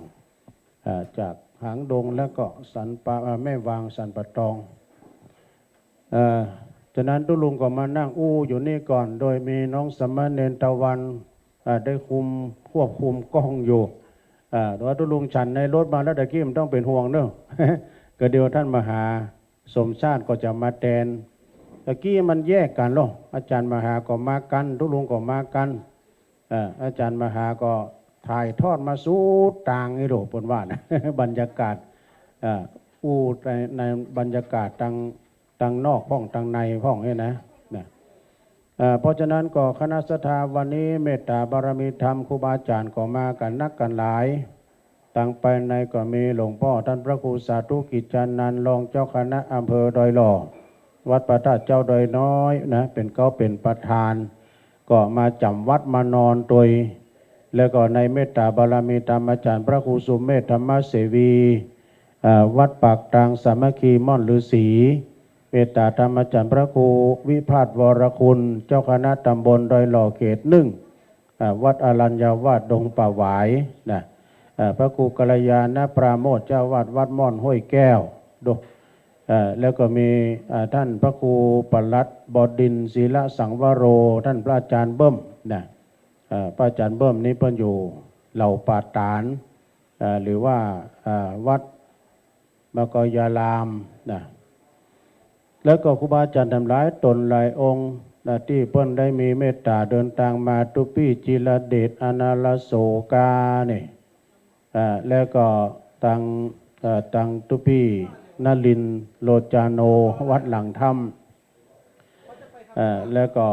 อ่า จากหางดง แล้วก็สันป่า อ่า แม่วาง สันป่าตอง เอ่อ ฉะนั้นตุ๊ลุงก็มานั่งอู้อยู่นี่ก่อน โดยมีน้องสามเณรตะวัน อ่า ได้คุม ควบคุมกล้องอยู่ อ่า แต่ว่าตุ๊ลุงฉันในรถมาแล้วตะกี้ บ่ต้องเป๋นห่วงเนาะ ก็เดี๋ยวต้านมหาสมชาติก็จะมาแตน ตะกี้มันแยกกั๋นลอ อาจ๋ารย์มหาก็มากั๋น ตุ๊ลุงก็มากั๋น เอ่อ อาจ๋ารย์มหาก็ถ่ายทอดมาสุดตางนี่โหละ เปิ้นว่านะ บรรยากาศ เอ่อ อู้ใน ในบรรยากาศตาง ตางนอกพ่อง ตางในพ่องเนี่ยนะ นะ เอ่อ เพราะฉะนั้นก็คณะศรัทธาวันนี้เมตตาบารมีธรรม ครูบาอาจ๋ารย์ก็มากั๋นนักกั๋นหลาย ตางภายในก็มีหลวงป้อต้านพระครูสาธุกิจจานันท์ รองเจ้าคณะอำเภอดอยหล่อ วัดพระธาตุเจ้าดอยน้อยนะ เป๋นเก๊าเป๋นประธาน ก็มาจ๋ำวัดมานอนตวย แล้วก็ในเมตตาบารมีธรรมอาจ๋ารย์พระครูสุเมธธรรมเสวี เอ่อ วัดปากตางสามัคคีม่อนฤๅษี เมตตาธรรมอาจ๋ารย์พระครูวิภาสวรคุณ เจ้าคณะตำบลดอยหล่อเขตหนึ่ง อ่า วัดอรัญญาวาสดงป่าหวายนะ อ่า พระครูกัลยาณปราโมทย์ เจ้าอาวาสวัดม่อนห้วยแก้ว ดง อ่า แล้วก็มี อ่า ต้านพระครูปลัดบดินทร์ ศีลสังวโร ต้านพระอาจ๋ารย์เบิ้มนะ อ่า พระอาจ๋ารย์เบิ้มนี้เปิ้นอยู่เหล่าป่าต๋าน อ่า หรือว่า อ่า วัดมกยารามนะ แล้วก็ครูบาอาจ๋ารย์ตางหลายต๋นหลายองค์นะ ตี้เปิ้นได้มีเมตตาเดินตางมา ตุ๊ปี้จิรเดช อนาลโสกานี่ อ่า แล้วก็ตาง เอ่อ ตางตุ๊ปี้นรินทร์โลจาโน วัดหลังถ้ำ เอ่อ แล้วก็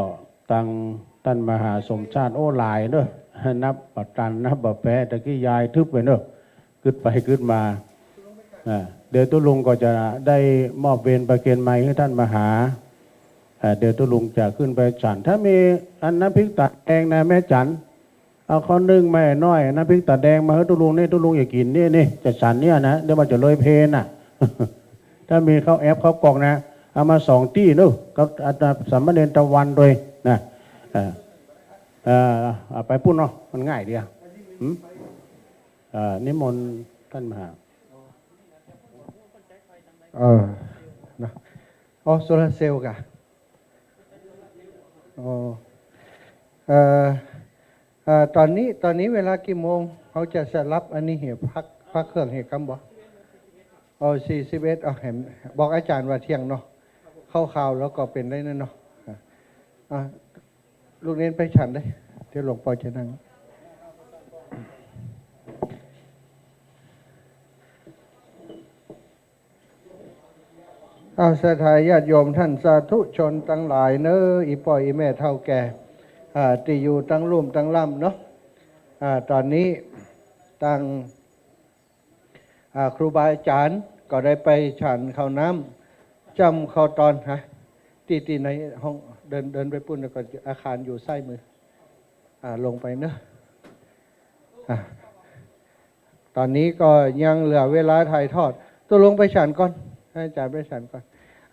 ตางต้านมหาสมชาติ โอ้ หลายเนาะ นับบ่ตัน นับบ่แป๊ ตะกี้ยายทึบไปเนาะ กึ๊ดไปกึ๊ดมา อ่า เดี๋ยวตุ๊ลุงก็จะได้มอบเวรประเคนไมค์หื้อต้านมหา อ่า เดี๋ยวตุ๊ลุงจะขึ้นไปฉัน ถ้ามีอันน้ำพริกตาแดงนะแม่จัน เอาข้าวนึ่งมาหน้อย น้ำพริกตาแดงมาหื้อตุ๊ลุงนี่ ตุ๊ลุงอย่ากิ๋นนี่ นี่จะฉันเนี่ยนะ เดี๋ยวมันจะเลยเพลน่ะ ถ้ามีข้าวแอ๊บข้าวกล่องนะ เอามาสองตี้เนาะ กับอาจารย์สามเณรตะวันตวยนะ เออ เออ เอาไปปู๊นเนาะ มันง่ายดีอะ หืม เออ นิมนต์ต้านมหา เออ นะ อ๋อ โซลาร์เซลล์ก่ะ อ๋อ เอ่อ เอ่อ ต๋อนนี้ ต๋อนนี้เวลากี่โมง เฮาจะสลับอันนี้เหรอ พัก พักเครื่องเหรอ กำบ่ อ๋อ สี่สิบเอ็ด อ๋อ หัน บอกอาจ๋ารย์ว่าเที่ยงเนาะ คร่าวๆ แล้วก็เป๋นได้นั่นเนาะ อ่ะ อ่ะ ลูกเณรไปฉันเลย เดี๋ยวหลวงป้อจะนั่ง เอา ศรัทธาญาติโยมต้านสาธุชนตังหลายเนาะ อี่ป้ออี่แม่เฒ่าแก่ อ่า ตี้อยู่ตังลุ่มตังล่ำเนาะ อ่า ต๋อนนี้ตาง อ่า ครูบาอาจ๋ารย์ก็ได้ไปฉันข้าวน้ำ จ้ำข้าวตอน ฮะ ตี้ ตี้ในห้อง เดิน เดินไปปู๊น แล้วก็อาคารอยู่ซ้ายมือ อ่า ลงไปเนาะ อ่า ต๋อนนี้ก็ยังเหลือเวลาถ่ายทอด ตุ๊ลุงไปฉันก่อน ให้อาจ๋ารย์ไปฉันก่อน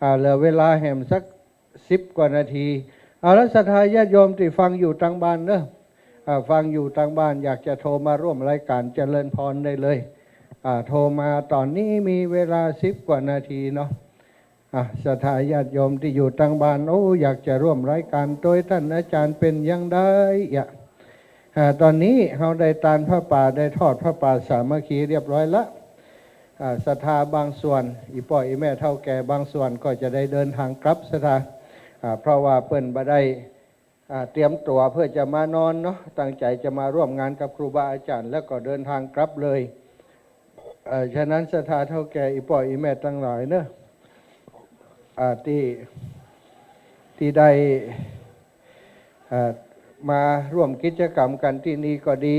อ่า เหลือเวลาแหมสักสิบกว่านาที เอาละ ศรัทธาญาติโยมตี้ฟังอยู่ตังบ้านเนาะ อ่า ฟังอยู่ตังบ้าน อยากจะโทรมาร่วมรายการเจริญพรได้เลย อ่า โทรมาต๋อนนี้มีเวลาสิบกว่านาทีเนาะ อ่ะ ศรัทธาญาติโยมตี้อยู่ตังบ้าน โอ้ อยากจะร่วมรายการตวยต้านอาจ๋ารย์เป๋นอย่างใดอะ อ่า ต๋อนนี้เฮาได้ตานผ้าป่า ได้ทอดผ้าป่าสามัคคีเรียบร้อยละ อ่า ศรัทธาบางส่วน อี่ป้ออี่แม่เฒ่าแก่บางส่วนก็จะได้เดินตางกลับ ศรัทธา อ่า เพราะว่าเปิ้นบ่ได้ อ่า เตรียมตั๋วเปื้อจะมานอนเนาะ ตั้งใจ๋จะมาร่วมงานกับครูบาอาจ๋ารย์ แล้วก็เดินตางกลับเลย เอ่อ ฉะนั้นศรัทธาเฒ่าแก่อี่ป้ออี่แม่ตังหลายเนาะ อ่า ตี้ ตี้ได้ เอ่อ มาร่วมกิจกรรมกั๋นตี้นี่ก็ดี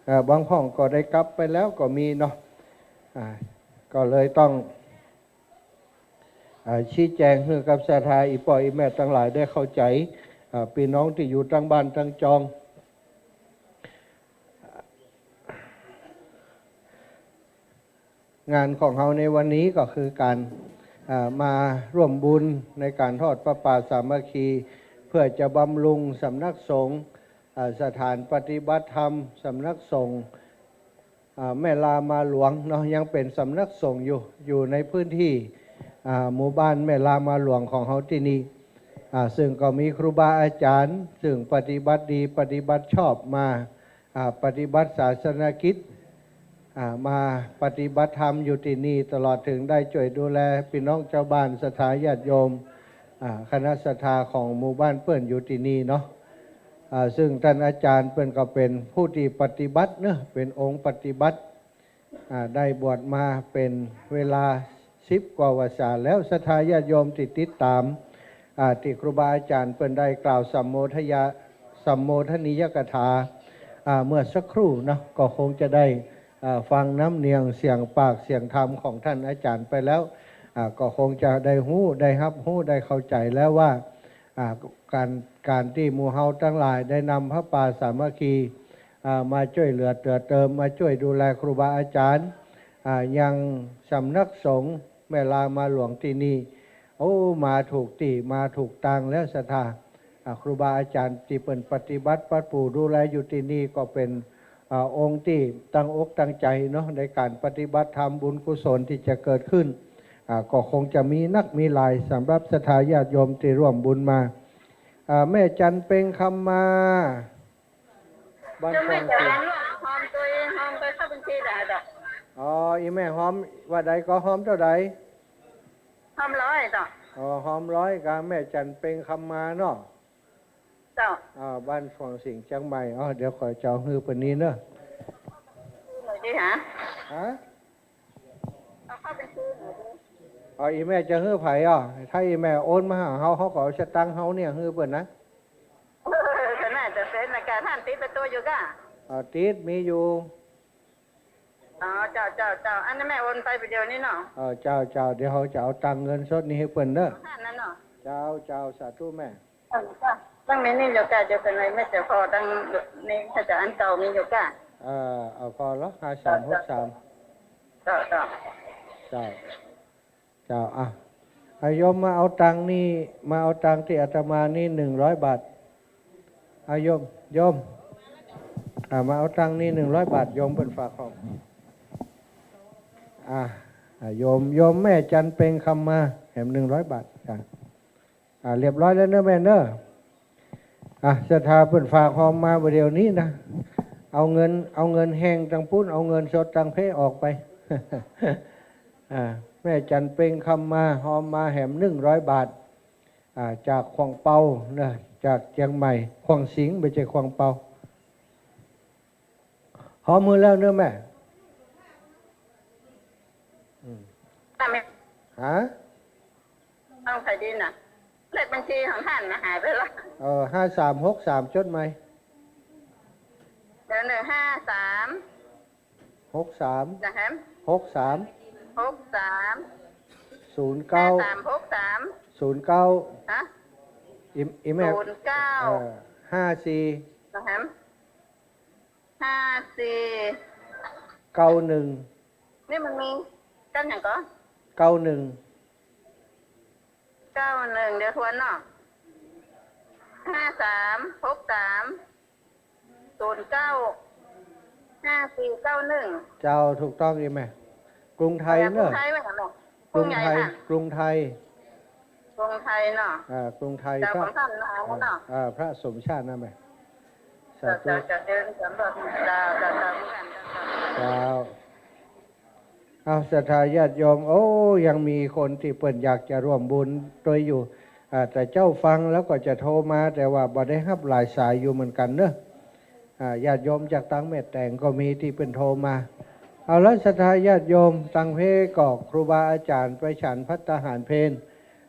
เอ่อ บางพ่องก็ได้กลับไปแล้วก็มีเนาะ อ่า ก็เลยต้อง อ่า ชี้แจ๋งหื้อกับศรัทธาอี่ป้ออี่แม่ตังหลายได้เข้าใจ๋ อ่า ปี้น้องตี้อยู่ตังบ้านตังจอง งานของเฮาในวันนี้ก็คือก๋าน อ่า มาร่วมบุญในก๋านทอดผ้าป่าสามัคคี เปื้อจะบำรุงสำนักสงฆ์ อ่า สถานปฏิบัติธรรม สำนักสงฆ์ อ่า แม่ลามาหลวงเนาะ ยังเป๋นสำนักสงฆ์อยู่ อยู่ในพื้นตี้ อ่า หมู่บ้านแม่ลามาหลวงของเฮาตี้นี่ อ่า ซึ่งก็มีครูบาอาจ๋ารย์ ซึ่งปฏิบัติดีปฏิบัติชอบมา อ่า ปฏิบัติศาสนกิจ อ่า มาปฏิบัติธรรมอยู่ตี้นี่ ตลอดเถิงได้จ้วยดูแลปี้น้องจาวบ้าน ศรัทธาญาติโยม อ่า คณะศรัทธาของหมู่บ้านเปิ้นอยู่ตี้นี่เนาะ อ่า ซึ่งต้านอาจ๋ารย์เปิ้นก็เป๋นผู้ตี้ปฏิบัติเนาะ เป๋นองค์ปฏิบัติ อ่า ได้บวชมาเป๋นเวลาสิบกว่าวรรษาแล้ว ศรัทธาญาติโยมตี้ติดต๋าม อ่า ตี้ครูบาอาจ๋ารย์เปิ้นได้กล่าวสัมโมทยา สัมโมทนียกถา อ่า เมื่อสักครู่เนาะ ก็คงจะได้ อ่า ฟังน้ำเนียงเสียงปากเสียงธรรมของต้านอาจ๋ารย์ไปแล้ว อ่า ก็คงจะได้ฮู้ ได้ฮับฮู้ ได้เข้าใจ๋แล้วว่า อ่า ก๋าน ก๋านตี้หมู่เฮาตังหลายได้นำผ้าป่าสามัคคี อ่า มาจ้วยเหลือเตื้อเติม มาจ้วยดูแลครูบาอาจ๋ารย์ อ่า ยังสำนักสงฆ์แม่ลามาหลวงตี้นี่ โอ้ มาถูกตี้ มาถูกตางแล้วศรัทธา อ่า ครูบาอาจ๋ารย์ตี้เปิ้นปฏิบัติปัดปูดูแลอยู่ตี้นี่ก็เป๋น อ่า องค์ตี้ตั้งอกตั้งใจ๋เนาะ ในก๋านปฏิบัติธรรมบุญกุศลตี้จะเกิดขึ้น อ่า ก็คงจะมีนักมีหลายสำหรับศรัทธาญาติโยมตี้ร่วมบุญมา อ่า แม่จันทร์เพ็งคำมา บ้าน เจ้า แม่ ฟอง จ๋า สิงห์ ฮอมตวย ฮอมไปเข้าบัญชีได้เจ้า อ๋อ อี่แม่ฮอมว่าใดก่อ ฮอมเต้าใด ฮอมร้อยเจ้า อ๋อ ฮอมร้อยกับแม่จันทร์เพ็งคำมาเนาะ เจ้า อ่า บ้านฟองสิงห์เจียงใหม่ อ๋อ เดี๋ยวข้อยจะเอาหื้อเปิ้นนี้เนาะ หื้อหน่อยสิฮะ ฮะ เอาเข้าบัญชีหน่อยสิ อ๋อ อี่แม่จะหื้อใผ๋ อ๋อ ถ้าอี่แม่โอนมาหาเฮา เฮาก็เอาสตางค์เฮาเนี่ยหื้อเปิ้นนะ เออ ก็น่าจะเป๋นนะ ก๋า ต้านติดเบอร์โตอยู่ก้า อ๋อ ติด มีอยู่ อ๋อ เจ้า เจ้า เจ้า อันนั้นแม่โอนไปเดี๋ยวนี้เนาะ เออ เจ้า เจ้า เดี๋ยวเฮาจะเอาตังค์เงินสดนี่หื้อเปิ้นเนาะ ต้านนั้นเนาะ เจ้า เจ้า สาธุแม่ เออ เจ้า ตังค์ในนี่อยู่ก้า เดี๋ยวเป๋นไรแม่จะผ่อตังค์นี่ ถ้าจะอันเก่ามีอยู่ก้า เออ เอาผ่อละ ห้าสามหกสาม เจ้า เจ้า เจ้า เจ้า อ่ะ อ่ะ โยมมาเอาตังค์นี่ มาเอาตังค์ตี้อาตมานี่ หนึ่งร้อยบาท อ่ะ โยม โยม อ่ะ มาเอาตังค์นี่ หนึ่งร้อยบาท โยมเปิ้นฝากของ อ่ะ อ่ะ โยม โยมแม่จันทร์เพ็งคำมา แหม หนึ่งร้อยบาท อ่ะ อ่ะ เรียบร้อยแล้วเนาะแม่เนาะ อ่ะ ศรัทธาเปิ้นฝากฮอมมาบ่าเดี่ยวนี้นะ เอาเงิน เอาเงินแห้งตังปุ้น เอาเงินสดตังเพออกไป อ่า แม่จันทร์เพ็งคำมา ฮอมมาแหม หนึ่งร้อยบาท อ่า จากขวางเปาเนาะ จากเจียงใหม่ ขวางสิงห์ บ่ใจ้ขวางเปา ฮอมหื้อแล้วเนาะแม่ อืม ค่ะแม่ ฮะ ต้องใส่ดินน่ะ เลขบัญชีของต้านน่ะหายไปละ เออ ห้าสามหกสาม จดไหม เดี๋ยว หนึ่งห้าสาม หกสาม นะแหม หกสาม หกสาม ศูนย์เก้า ห้าสามหกสาม ศูนย์เก้า ฮะ อี อีแม่ ศูนย์เก้า เออ ห้าสี่ นะแหม ห้าสี่ เก้าหนึ่ง นี่มันมี กันหยังก่อ เก้าหนึ่ง เก้าหนึ่ง เดี๋ยวทวนเนาะ ห้าสามหกสาม ศูนย์เก้า ห้าสี่เก้าหนึ่ง เจ้า ถูกต้องอีแม่ กรุงไทยเนาะ กรุงไทยไหมคะแม่ กรุงไทย กรุงไทย กรุงไทยเนาะ อ่า กรุงไทย เจ้า พระ ของต้านนะเนาะ อ่า อ่า พระสมชาตินะแม่ สาธุ เจ้า เจ้า เจ้า เจริญสำเร็จ เจ้า เจ้า เจ้า เหมือนกัน เจ้า เจ้า เอา ศรัทธาญาติโยม โอ้ ยังมีคนตี้เปิ้นอยากจะร่วมบุญตวยอยู่ อ่า แต่เจ้าฟังแล้วก็จะโทรมา แต่ว่าบ่ได้ฮับหลายสายอยู่เหมือนกันเนาะ อ่า ญาติโยมจากตางแม่แตงก็มีตี้เปิ้นโทรมา เอาละ ศรัทธาญาติโยม ตางเพก็ครูบาอาจ๋ารย์ไปฉันภัตตาหารเพล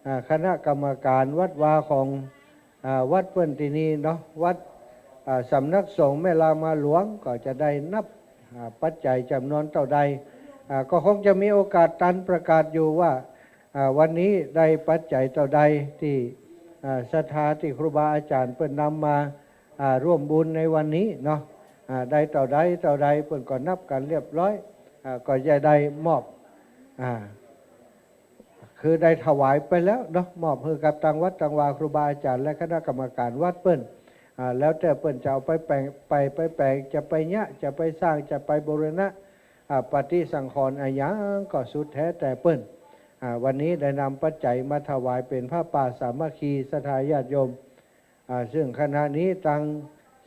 อ่า คณะกรรมการวัดวาของ อ่า วัดเปิ้นตี้นี่เนาะ วัด อ่า สำนักสงฆ์แม่ลามาหลวง ก็จะได้นับ อ่า ปัจจัยจ๋ำนวนเต้าใด อ่า ก็คงจะมีโอกาสตันประกาศอยู่ว่า อ่า วันนี้ได้ปัจจัยเต้าใดตี้ อ่า ศรัทธาตี้ครูบาอาจ๋ารย์เปิ้นนำมา อ่า ร่วมบุญในวันนี้เนาะ อ่า ได้เต้าใดเต้าใดเปิ้นก็นับกั๋นเรียบร้อย อ่า ก็จะได้มอบ อ่า คือได้ถวายไปแล้วเนาะ มอบหื้อกับตางวัดตางวา ครูบาอาจ๋ารย์และคณะกรรมการวัดเปิ้น อ่า แล้วแต่เปิ้นจะเอาไปแป๋ง ไป ไปแป๋ง จะไปเยียะ จะไปสร้าง จะไปบูรณะ อ่า ปฏิสังขรณ์อะหยังก็สุดแท้แต่เปิ้น อ่า วันนี้ได้นำปัจจัยมาถวายเป๋นผ้าป่าสามัคคี ศรัทธาญาติโยม อ่า ซึ่งขณะนี้ตัง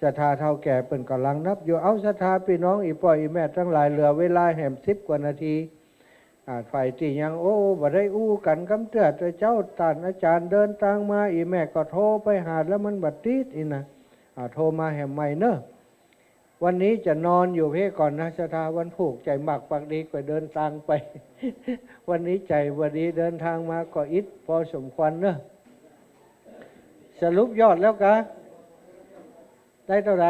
ศรัทธาเฒ่าแก่เปิ้นก่ำลังนับอยู่ เอาศรัทธาปี้น้องอี่ป้ออี่แม่ตังหลาย เหลือเวลาแหมสิบกว่านาที อ่า ใผตี้ยัง โอ้ บ่ได้อู้กั๋นกำเตื้อ แต่เจ๊าต้านอาจ๋ารย์เดินตางมา อี่แม่ก็โทรไปหาแล้วมันบ่ติดอี้นะ อ่า โทรมาแหมใหม่เนาะ วันนี้จะนอนอยู่เป๊ะก่อนนะศรัทธา วันพูกใจ๋หมากปากดีก็เดินตางไป วันนี้ใจ๋บ่ดีเดินตางมาก็อิดพอสมควรเนาะ สรุปยอดแล้วกา ได้เต้าใด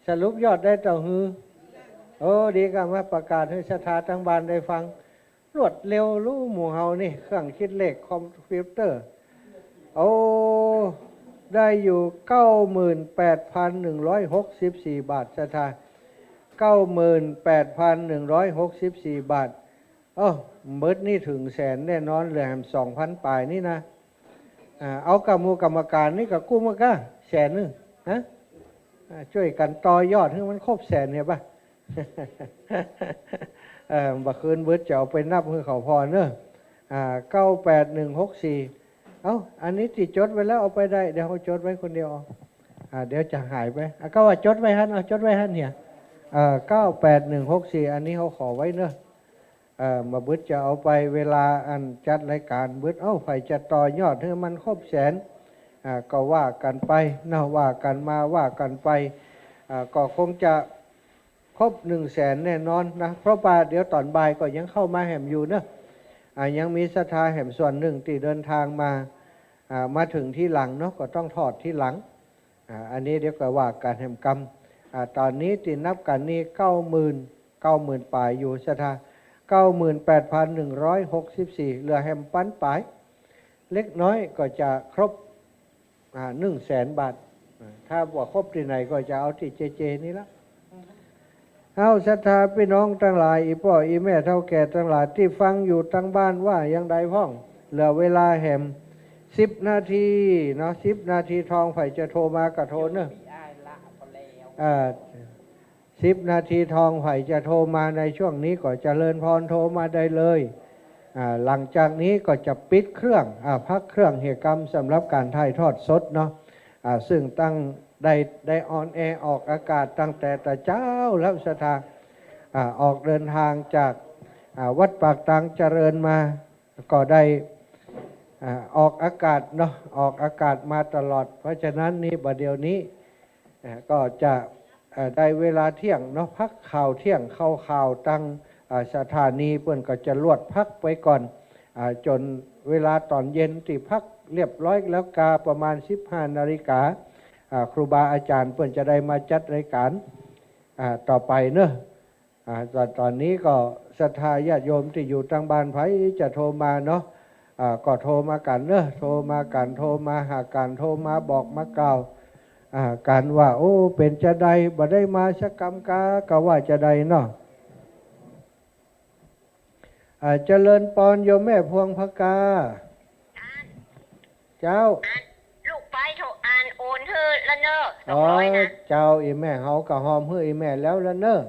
สรุปยอดได้เต้าหื้อ โอ้ ดีกา มาประกาศหื้อศรัทธาตังบ้านได้ฟัง รวดเร็วลู้หมู่เฮานี่ เครื่องคิดเลขคอมพิวเตอร์ โอ้ ได้อยู่ เก้าหมื่นแปดพันหนึ่งร้อยหกสิบสี่บาทศรัทธา เก้าหมื่นแปดพันหนึ่งร้อยหกสิบสี่บาท โอ้ เบิดนี่เถิงแสนแน่นอน เหลือแหมสองพันป๋ายนี่นะ อ่า เอากาหมู่กรรมก๋านนี่ก็กู้มาก้า แสนนึ่ง ฮะ อ่า จ้วยกั๋นต่อยอดหื้อมันครบแสนเนี่ยปะ เออ บ่าคืนเบิดจะเอาไปนับหื้อเขาผ่อเนาะ อ่า เก้าแปดหนึ่งหกสี่ เอ้า อันนี้ตี้จดไว้แล้วเอาไปได้ เดี๋ยวเฮาจดไว้คนเดียว อ่า เดี๋ยวจะหายไป อ่ะ ก็ว่าจดไว้หั้น เอาจดไว้หั้นเหีย เอ่อ เก้าแปดหนึ่งหกสี่ อันนี้เฮาขอไว้เนาะ เอ่อ บ่าบึดจะเอาไป เวลาอันจัดรายก๋านบึด เอ้า ใผจะต่อยอดหื้อมันครบแสน อ่า ก็ว่ากั๋นไปเนาะ ว่ากั๋นมา ว่ากั๋นไป อ่า ก็คงจะครบหนึ่งแสนแน่นอนนะ เพราะว่าเดี๋ยวต๋อนบ่ายก็ยังเข้ามาแหมอยู่เนาะ อ่า ยังมีศรัทธาแหมส่วนนึ่งตี้เดินตางมา อ่า มาเถิงทีหลังเนาะ ก็ต้องทอดทีหลัง อ่า อันนี้เดี๋ยวก็ว่ากั๋นแหมกำ อ่า ต๋อนนี้ตี้นับกั๋นนี่ เก้าหมื่น เก้าหมื่นป๋ายอยู่ศรัทธา เก้าหมื่นแปดพันหนึ่งร้อยหกสิบสี่ เหลือแหมปันป๋าย เล็กน้อยก็จะครบ อ่า หนึ่งแสนบาท อ่า ถ้าบ่าครบตี้ไหนก็จะเอาตี้เจเจนี่ละ เอ้า ศรัทธาปี้น้องตังหลาย อี่ป้ออี่แม่เฒ่าแก่ตังหลายตี้ฟังอยู่ตังบ้านว่าอย่างใดพ่อง เหลือเวลาแหมสิบนาทีเนาะ สิบนาทีทอง ใผจะโทรมาก็โทรเนาะ อ่า สิบนาทีทอง ใผจะโทรมาในช่วงนี้ก็เจริญพรโทรมาได้เลย อ่า หลังจากนี้ก็จะปิดเครื่อง อ่า พักเครื่องเหียกำสำหรับก๋านถ่ายทอดสดเนาะ อ่า ซึ่งตั้งได้ ได้ออนแอร์ออกอากาศตั้งแต่ตะเจ๊าแล้วศรัทธา อ่า ออกเดินตางจาก อ่า วัดปากตางเจริญมา ก็ได้ อ่า ออกอากาศเนาะ ออกอากาศมาตลอด เพราะฉะนั้นนี่บ่าเดี่ยวนี้ อ่า ก็จะ อ่า ได้เวลาเที่ยงเนาะ พักข่าวเที่ยง เข้าข่าวตัง อ่า สถานีเปิ้นก็จะลวดพักไปก่อน อ่า จ๋นเวลาต๋อนเย็นตี้พักเรียบร้อยแล้วกา ประมาณสิบห้านาฬิกา อ่า ครูบาอาจ๋ารย์เปิ้นจะได้มาจัดรายก๋าน อ่า ต่อไปเนาะ อ่า ต๋อน ต๋อนนี้ก็ศรัทธาญาติโยมตี้อยู่ตังบ้านใผจะโทรมาเนาะ อ่า ก็โทรมากั๋นเนาะ โทรมากั๋น โทรมาหากั๋น โทรมาบอกมากล่าว อ่า กั๋นว่า โอ้ เป๋นจาใด บ่ได้มาสักกำกา ก็ว่าจาใดเนาะ อ่า เจริญปอนโยมแม่พวงผกา อัน เจ้า อัน ลูกไปโทร อัน โอนหื้อละเน่อ สองร้อยนะ เจ้า อี่แม่เฮาก็ฮอมหื้ออี่แม่แล้วละเน่อ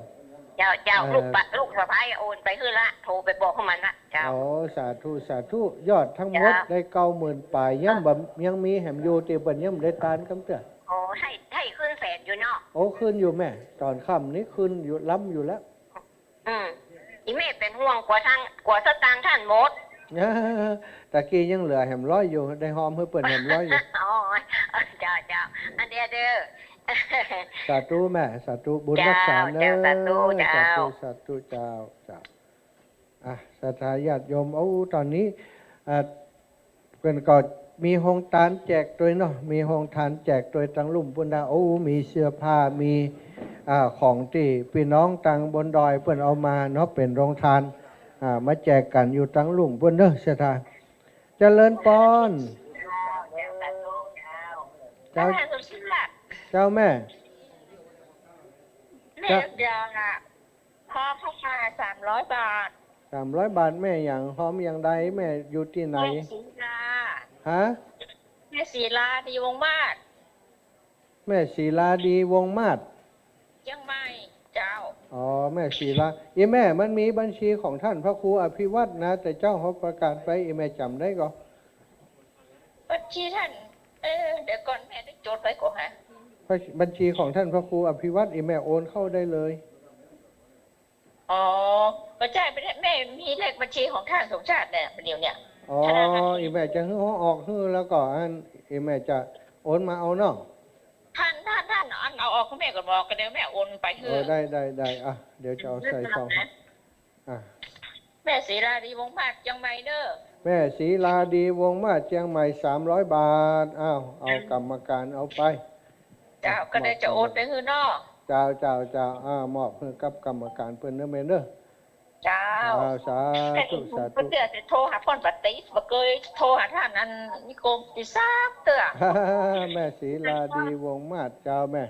เจ้า เจ้า เอ่อ ลูกปะ ลูกสะใภ้โอนไปหื้อละ โทรไปบอกหื้อมันละ เจ้า โอ้ สาธุ สาธุ ยอดตังหมด เจ้า ได้เก้าหมื่นป๋าย ยังบ่ ยังมีแหมอยู่ตี้เปิ้นยังบ่ได้ตานกำเตื้อ โอ้ ให่ ให่ขึ้นแสนอยู่เนาะ โอ้ ขึ้นอยู่แม่ ต๋อนค่ำนี้ขึ้นอยู่ ล้ำอยู่แล้ว อืม อี่แม่เป๋นห่วง กั๋วตัง กั๋วสตางค์ต้านหมด ตะกี้ยังเหลือแหมร้อยอยู่ ได้ฮอมหื้อเปิ้นแหมร้อยอยู่ อ๋อ เจ้า เจ้า อันเดียวเด้อ สาธุแม่ สาธุ บุญรักษาเน่อ เจ้า สาธุ เจ้า สาธุ สาธุ เจ้า เจ้า อ่ะ ศรัทธาญาติโยม โอ้ ต๋อนนี้ อ่า เปิ้นก็มีโฮงตานแจกตวยเนาะ มีโฮงตานแจกตวยตังลุ่มปู้นนะ โอ้ มีเสื้อผ้า มี อ่า ของตี้ปี้น้องตังบนดอยเปิ้นเอามาเนาะ เป๋นโฮงตาน อ่า มาแจกกั๋นอยู่ตังลุ่มปู้นเนาะ ศรัทธา เจริญปอน เจ้า เจ้าแม่ แม่ เจ้า เดี๋ยวนะ ขอเข้ามาสามร้อยบาท สามร้อยบาท แม่หยัง ฮอมอย่างใด แม่อยู่ตี้ไหน แม่ศรีลา ฮะ แม่ศรีลา ดีวงศ์มาศ แม่ศรีลา ดีวงศ์มาศ เจียงใหม่ เจ้า อ๋อ แม่ศรีลา อีแม่ มันมีบัญชีของท่านพระครูอภิวัฒน์นะ แต่เจ้าเขาประกาศไป อีแม่จ๋ำได้ก่อ บัญชีท่าน เออ เดี๋ยวก่อน แม่ได้จดไว้ก่อนฮะ บัญชีของท่านพระครูอภิวัฒน์ อีแม่โอนเข้าได้เลย อ๋อ บ่ใจ้ แม่มีเลขบัญชีของท่านสมชาติเนี่ย เดี๋ยวเนี่ย อ๋อ ธนาคาร อีแม่จะหื้อออกหื้อ แล้วก็อัน อีแม่จะโอนมาเอาเนาะ ท่าน ท่าน ท่าน อันเอาออกหื้อแม่ก่อนบ่ ก็เดี๋ยวแม่โอนไปหื้อ เออ ได้ ได้ ได้ อ่ะ เดี๋ยวจะเอาใส่ซอง นะ อ่ะ แม่ศรีลาดี วงศ์มาศ เจียงใหม่เด้อ แม่ศรีลาดี วงศ์มาศ เจียงใหม่ สามร้อยบาท อ้าว เอากรรมการเอาไป เจ้า ก็ได้จะโอนไปหื้อเนาะ เจ้า เจ้า เจ้า อ่า มอบหื้อกับกรรมการเปิ้นเด้อแม่เด้อ เจ้า เจ้า สาธุ สาธุ เจ้า จะโทรหาเปิ้นปะติ บ่เกยโทรหาท่านอันนิคมติสักเตื้อ แม่ศรีลาดี วงศ์มาศ เจ้าแม่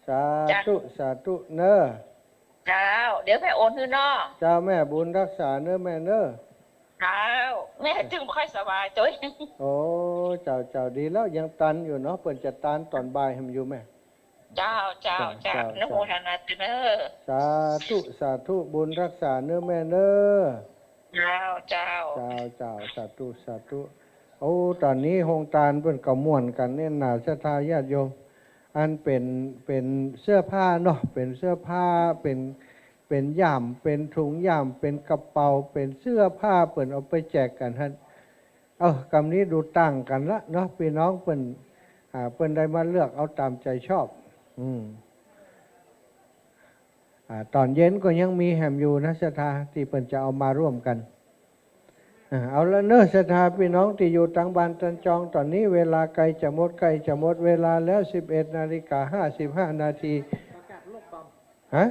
สาธุ เจ้า สาธุเน้อ เจ้า เดี๋ยวแม่โอนหื้อเนาะ เจ้าแม่ บุญรักษาเน้อแม่เน้อ เจ้า แม่จึงบ่ค่อยสบายจ้อย โอ้ เจ้า เจ้า ดีแล้ว ยังตันอยู่เนาะ เปิ้นจะตานต๋อนบ่ายแหมอยู่แม่ เจ้า เจ้า เจ้า เจ้า อนุโมทนาเน้อ สาธุ สาธุ บุญรักษาเน้อแม่เน้อ เจ้า เจ้า เจ้า เจ้า สาธุ สาธุ โอ้ ต๋อนนี้โฮงตานเปิ้นก็ม่วนกั๋นแน่นหนา ศรัทธาญาติโยม อันเป๋น เป๋นเสื้อผ้าเนาะ เป๋นเสื้อผ้า เป๋น เป๋นย่าม เป๋นถุงย่าม เป๋นกระเป๋า เป๋นเสื้อผ้า เปิ้นเอาไปแจกกั๋นหั้น เออ กำนี้ดูต่างกั๋นละเนาะ ปี้น้องเปิ้น อ่า เปิ้นได้มาเลือกเอาต๋ามใจ๋ชอบ อืม อ่า ต๋อนเย็นก็ยังมีแหมอยู่นะ ศรัทธา ตี้เปิ้นจะเอามาร่วมกั๋น อ่า เอาละเน้อ ศรัทธาปี้น้องตี้อยู่ตางบ้านตางจอง ต๋อนนี้เวลาใก้จะหมด ใก้จะหมดเวลาแล้ว สิบเอ็ดนาฬิกาห้าสิบห้านาที ประกาศโลกปลอม ฮะ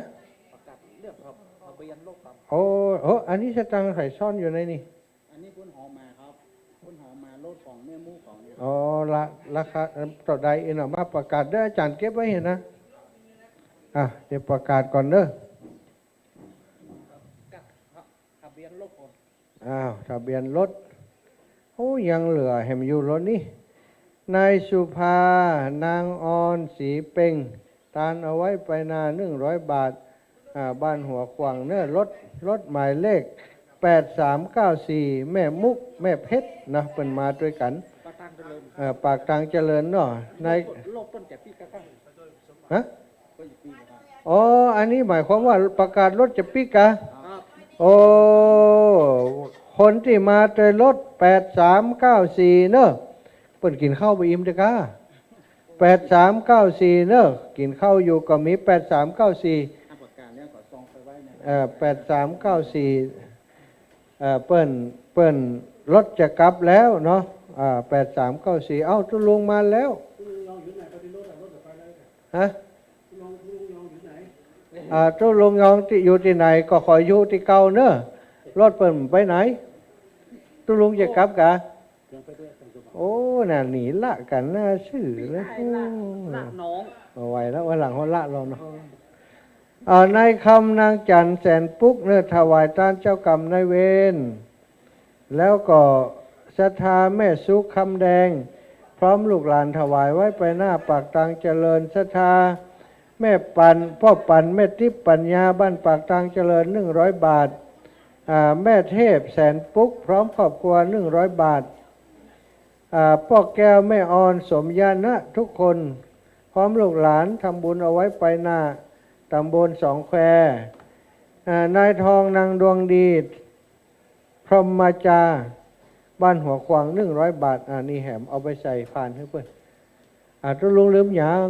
ประกาศเรื่องทะเบียนโลกปลอม โอ้ โอ้ อันนี้สตางค์ใส่ซ่อนอยู่ในนี่ อันนี้เปิ้นหอมาครับ เปิ้นหอมาโลดของเนี่ย หมู่ของเนี่ย อ๋อ ละ ราคา เอ่อ เต้าใดเอ็นเอามาประกาศเด้อ อาจ๋ารย์เก็บไว้หั้นนะ อ่ะ เดี๋ยวประกาศก่อนเน้อ กับทะเบียนรถก่อน อ้าว ทะเบียนรถ โอ้ ยังเหลือแหมอยู่รถนี่ นายสุภา นางออน ศรีเพ็ง ตานเอาไว้ไปนา หนึ่งร้อยบาท อ่า บ้านหัวขวางเน้อ รถ รถหมายเลข แปดสามเก้าสี่ แม่มุก แม่เพชรนะ เปิ้นมาตวยกั๋น ปากตางเจริญ เอ่อ ปากตางเจริญเนาะ ใน รถ รถเปิ้นจะปิ๊กกะ ฮะ เปิ้นจะปิ๊กกะ อ๋อ อันนี้หมายความว่าประกาศรถจะปิ๊กกะ ครับ โอ้ คนตี้มาตวยรถ แปดสามเก้าสี่ เนาะ เปิ้นกิ๋นข้าวบ่อิ่มเต๊อะกา แปดสามเก้าสี่ เนาะ กิ๋นข้าวอยู่ก็มี แปดสามเก้าสี่ อ่ะ ประกาศแล้วก็ส่องไปไว้นะ เอ่อ แปดสามเก้าสี่ เอ่อ เปิ้น เปิ้นรถจะกลับแล้วเนาะ อ่า แปดสามเก้าสี่ เอ้า ตุ๊ลุงมาแล้ว ฮะ อ่า ตุ๊ลุงยองตี้อยู่ตี้ไหนก็ขออยู่ตี้เก่าเนาะ รถเปิ้นไปไหน ตุ๊ลุงจะกลับกะ โอ้ น่าหนีละกั๋นน่าซื่อเลย ละ ละน้อง เอาไว้แล้ว วันหลังเขาละเราเนาะ เออ อ่า นายคำ นางจั๋น แสนปุ๊กเนาะ ถวายตานเจ้ากรรมนายเวร แล้วก็ศรัทธาแม่สุข คำแดง พร้อมลูกหลานถวายไว้ไปหน้าปากตางเจริญ ศรัทธาแม่ปัน พ่อปัน แม่ติ๊บ ปัญญา บ้านปากตางเจริญ หนึ่งร้อยบาท อ่า แม่เทพ แสนปุ๊ก พร้อมครอบครัว หนึ่งร้อยบาท อ่า ป้อแก้ว แม่ออน สมญาณะ ทุกคน พร้อมลูกหลานทำบุญเอาไว้ไปหน้าตำบลสองแคว อ่า นายทอง นางดวงดี พรหมจา บ้านหัวขวาง หนึ่งร้อยบาท อ่า นี่แหมเอาไปใส่พานหื้อเปิ้น อ่า ตุ๊ลุงลืมหยัง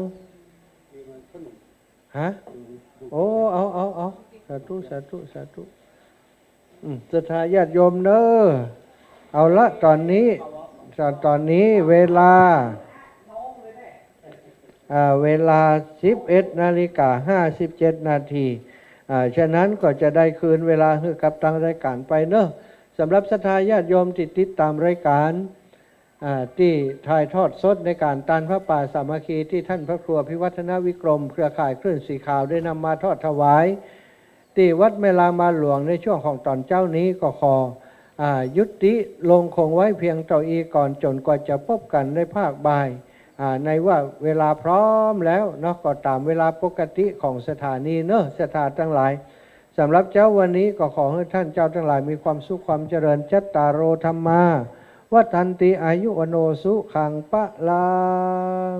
ฮะ โอ้ เอา เอา เอา สาธุ สาธุ สาธุ อืม ศรัทธาญาติโยมเน้อ เอาละ ต๋อนนี้ ต๋อนนี้เวลา อ่า เวลา สิบเอ็ดนาฬิกาห้าสิบเจ็ดนาที อ่า ฉะนั้นก็จะได้คืนเวลาหื้อกับตางรายก๋านไปเนาะ สำหรับศรัทธาญาติโยมตี้ติดต๋ามรายก๋าน อ่า ตี้ถ่ายทอดสดในก๋านตานผ้าป่าสามัคคีตี้ต้านพระครูอภิวัฒนวิกรม เครือข่ายคลื่นสีขาวได้นำมาทอดถวาย ตี้วัดแม่ลามาหลวงในช่วงของต๋อนเจ๊านี้ก็ขอ อ่า ยุติลงคงไว้เพียงเต้าอี้ก่อน จ๋นกว่าจะพบกั๋นในภาคบ่าย อ่า ในว่าเวลาพร้อมแล้วเนาะ ก็ต๋ามเวลาปกติของสถานีเนาะ ศรัทธาตังหลาย สำหรับเจ๊าวันนี้ก็ขอหื้อต้านเจ้าตังหลายมีความสุขความเจริญ จัตตาโร ธัมมา วัฑฒันติ อายุ วัณโณ สุขัง พะลัง